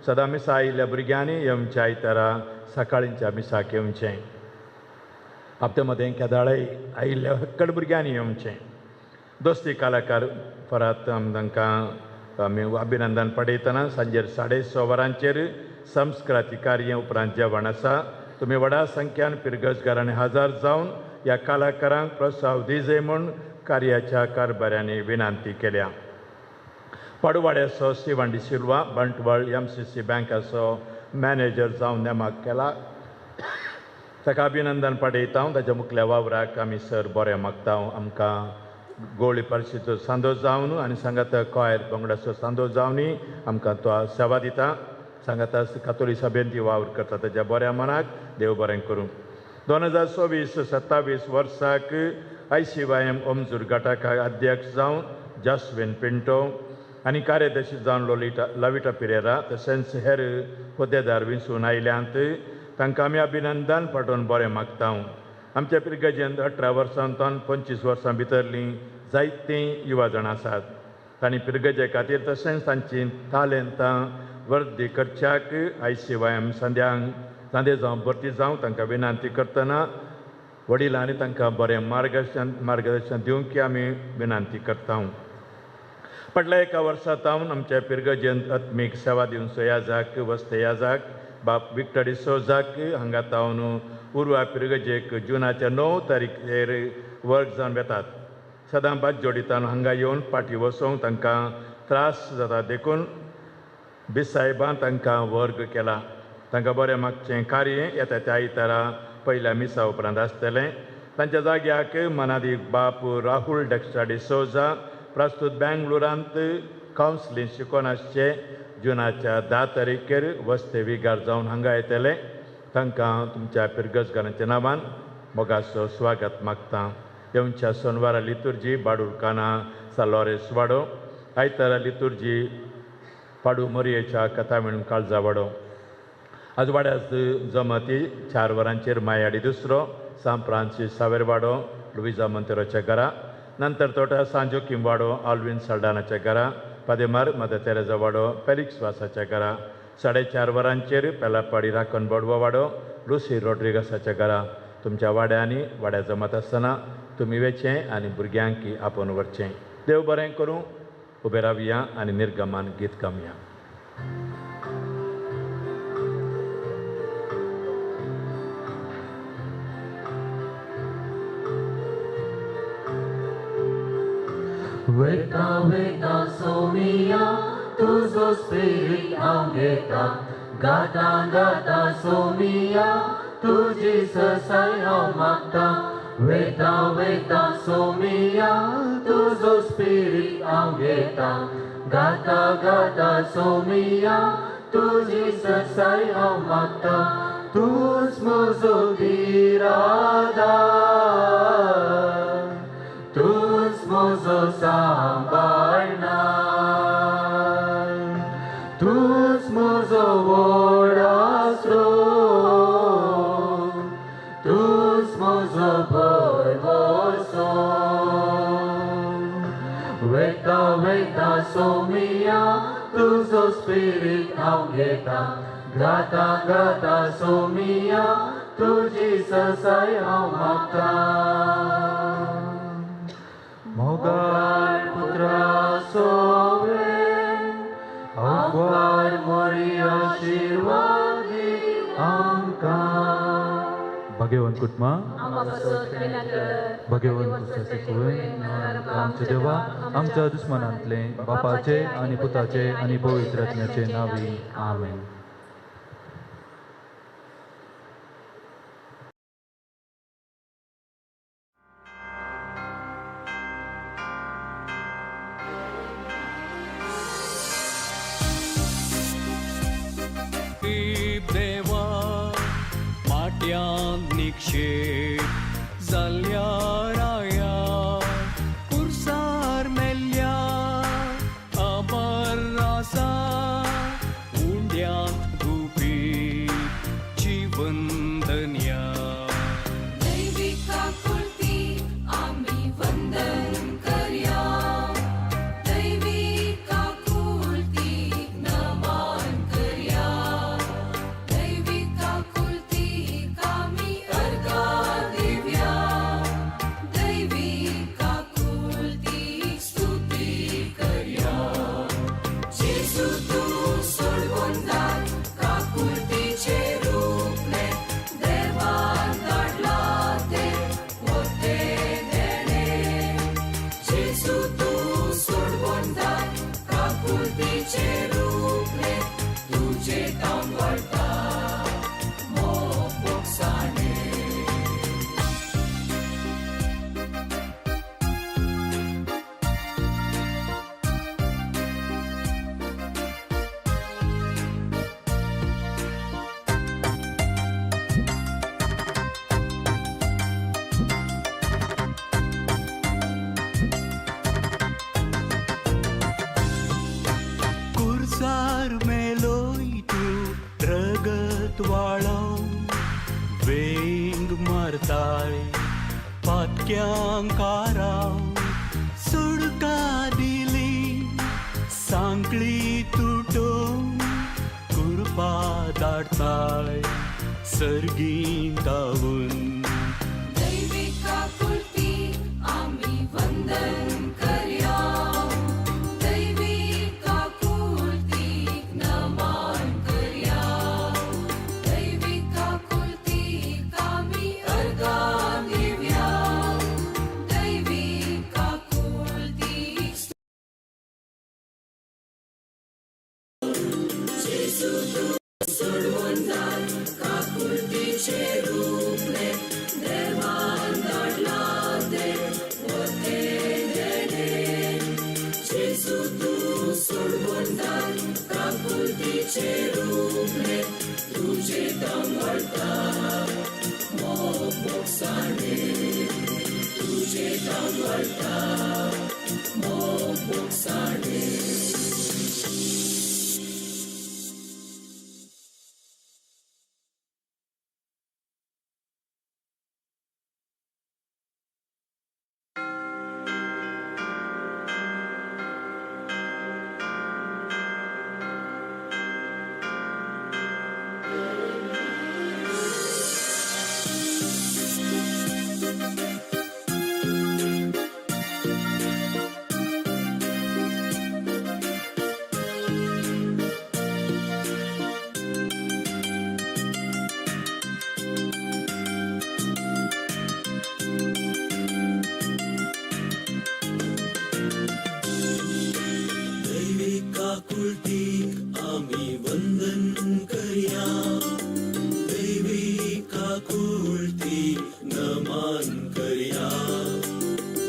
सदां मिसा आयिल्ल्या भुरग्यांनी येवच्या आयतारा सकाळींच्या मिसाक येवचें. हप्त्या मदें केदाळय आयिल्ल्या हक्कड भुरग्यांनी येवचें. दोस्ती कलाकार परत तांकां आमी अभिनंदन पडयतना सांजेर 6:30 वरांचेर संस्कृती कार्य उपरांत जेवण आसा. तुमी व्हडा संख्यान पिरगजगारांनी हजर जावन ह्या कलाकारांक प्रोत्साहन दिजे म्हूण कार्याच्या कारभाऱ्यांनी विनंती केल्या. पाडवाड्याचो Steven D'Silva Bantwal MCC बँकाचो मॅनेजर जावन नेमक केला. ताका अभिनंदन पाडयता. ताच्या मुखल्या वावराक आमी सर बरें मागता. आमकां गोळी परिशीचो सांदो जावन आनी सांगाता कॉयर पंगडाचो सांदो जावनी आमकां तो सेवा दिता. सांगाता कातोली सभेन ती वावर करता. ताच्या बऱ्या मनाक देव बरें करूं. 2026-27 वर्साक ICYM Omjur गटाक अध्यक्ष जावन जास्विन पिंटो आनी कार्यदर्शी जावन लविटा पिरेरा तशेंच हेर होद्देदार विंचून आयल्यांत. तांकां आमी अभिनंदन पाठोवन बरें मागता. आमच्या पिरगजेंत 18 वर्सां 25 वर्सां भितरलीं जायतीं युवा जाण आसात. तांणी पिरगजे खातीर तशेंच तांची तालेंतां वर्दी करच्याक ICYM संद्यांक सांदे जावं भरती जावं तांकां विनंती करतना वडिलांनी तांकां बरें मार्गदर्शन दिवंक आमी विनंती करता. फाटल्या एका वर्सा तावन आमच्या पिरगजेंत आत्मीक सेवा दिवचो याजाक वस्ते याजाक बाप विक्टर डिसोजाक हांगा तावन उर्वा पिरगजेक जुनाच्या 9 तारखेर वर्ग जावन वेतात. सदां बात जोडितान हांगा येवन पाटी वसोवंक तांकां त्रास जाता देखून बिसायबान तांकां वर्ग केला. तांकां बरें मागचें कार्य येता त्या आयतारा पयल्या मिसा उपरांत आसतलें. तांच्या जाग्याक मनादीक बाप राहुल डेक्स्ट्रा डिसोजा प्रस्तूत बेंगलोरांत कावन्सिलींग शिकोवन आसचे जुनाच्या 10 तारखेर वस्ते विगार जावन हांगा येतले. तांकां तुमच्या पिरगजगारांच्या नांवान मोगाचो स्वागत मागता. येवच्या सोनवारा लितुर्जी बाडूरकाना सालोरेस वाडो, आयतारा लितुर्जी पाडू मोरयेच्या कथा म्हणून काळजा वाडो. आज वाड्याच जमाती 4 वरांचेर मायाडी दुसरो सांत फ्रांसीस सावेर वाडो लुविजा मंतेरोच्या घरा, नंतर तोटा सांजोकीम वाडो आल्विन साल्डानाच्या घरा, पादेमार मदर तेरेजा वाडो फेलिक्स वासाच्या घरा, 4:30 वरांचेर पेलापाडी राखण बोडवो वाडो लुसी रोड्रिगसाच्या घरा. तुमच्या वाड्यांनी वाड्या जमत आसतना तुमी वेचें आनी भुरग्यांक आपोवन व्हरचें. देव बरें करूं. उबे रावया आनी निर्गमान गीत गावया. वेता वेता सोमिया तुजो स्पिरीट हांव घेता, गाता गाता सोमिया तुजी ससाय हांव मागता. वेता वेता सोमिया तुजो स्पिरीट हांव घेता, गाता गाता सोमिया तुजी ससाय हांव मागता. तूंच म्हजो बिरादार, तूंच म्हजो सांबाळणार, तूंच म्हजो व्हड आसरो, तूंच म्हजो भरवंसो. वेता वेता सोमिया तुजो स्पिरीट हांव घेता, गाता गाता सोमिया तुजी ससाय हांव मागता. मोगाळ पुत्रा सोवे आंकवार मोरी आशिर्वादी आमकां. भाग्यवंत कुटुंबा, भाग्यवंत कुसाचे कुवें आमच्या देवा आमच्या दुस्मनांतले बापाचे आनी पुताचे आनी पवित्र आत्म्याचे नांवी आमेन. निक्षेप जाल्यार आया कुर्साचेर. उतवाळो वेंग मारताय पातक्यांकारा सुडका दिली सांकळी तुटोवन कुरपा धाडताय सर्गीं धांवून. दैवी काकुळतीक आमी वंदन करया, दैवी काकुळतीक नमन करया, दैवी काकुळतीक आमी अर्गां दिवया, दैवी काकुळतीक. जेजू तूं सोडवणदार काकुळतीचें रूपलें देवान धाडलां तें वतें देणें. जेजू तूं सोडवणदार काकुळतीचें रूपलें तुजें तांबडटा मोग मोगसाणें, तुजें तांबडटा मोग मोगसाणें. दैवी काकुळतीक आमी वंदन करया, दैवी काकुळतीक नमन करया,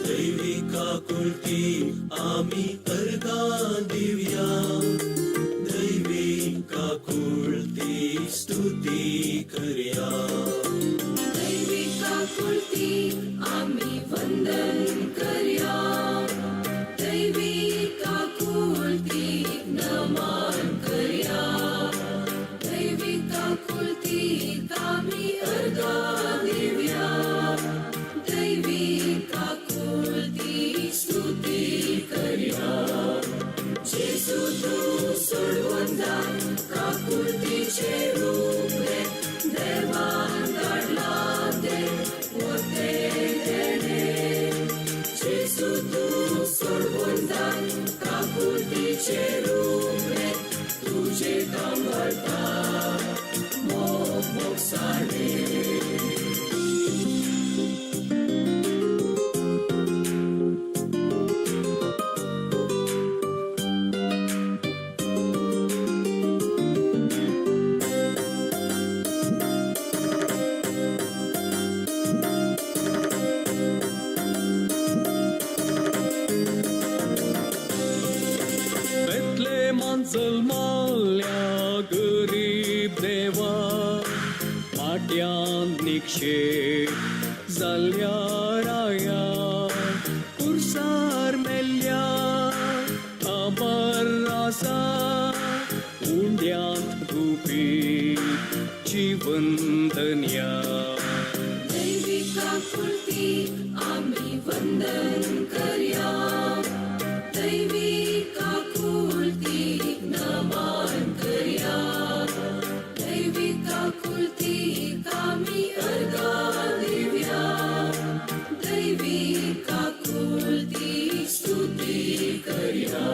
दैवी काकुळतीक आमी अर्गां दिवया, दैवी काकुळतीक स्तुती करया. दैवी काकुळतीक आमी वंदन करया, दैवी काकुळतीक नमन करया, दैवी काकुळतीक आमी अर्गां दिवया, दैवी काकुळतीक स्तुती करया. जेजू तूं सोडवणदार काकुळतीचें रूपलें देवान धाडलां तें वतें देणें. जेजू तूं सोडवणदार काकुळतीचें रूपलें तुजें तांबडटा मोग मोगसाणें. बेथलेमान जल्मल्या गरीब देवा, माट्यांत निक्षेप जाल्ल्या राया, कुर्सार मेल्ल्या अमर आसा, उंड्यांत गुपी जीवन धन्या. दैवी काकुळतीक आमी वंदन करया, दैवी काकुळतीक नमन करया, दैवी काकुळतीक आमी अर्गां दिवया, दैवी काकुळतीक स्तुती करया.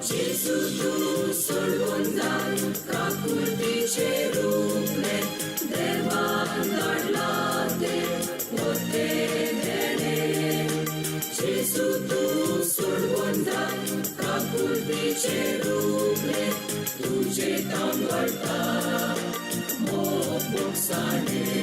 जेजू तूं सोडवणदार काकुळतीचें रूपलें देवान धाडलां तें वतें देणें. जेजू तूं सोडवणदार काकुळतीचें रूपलें तुजें तांबडटा मोग मोगसाणें.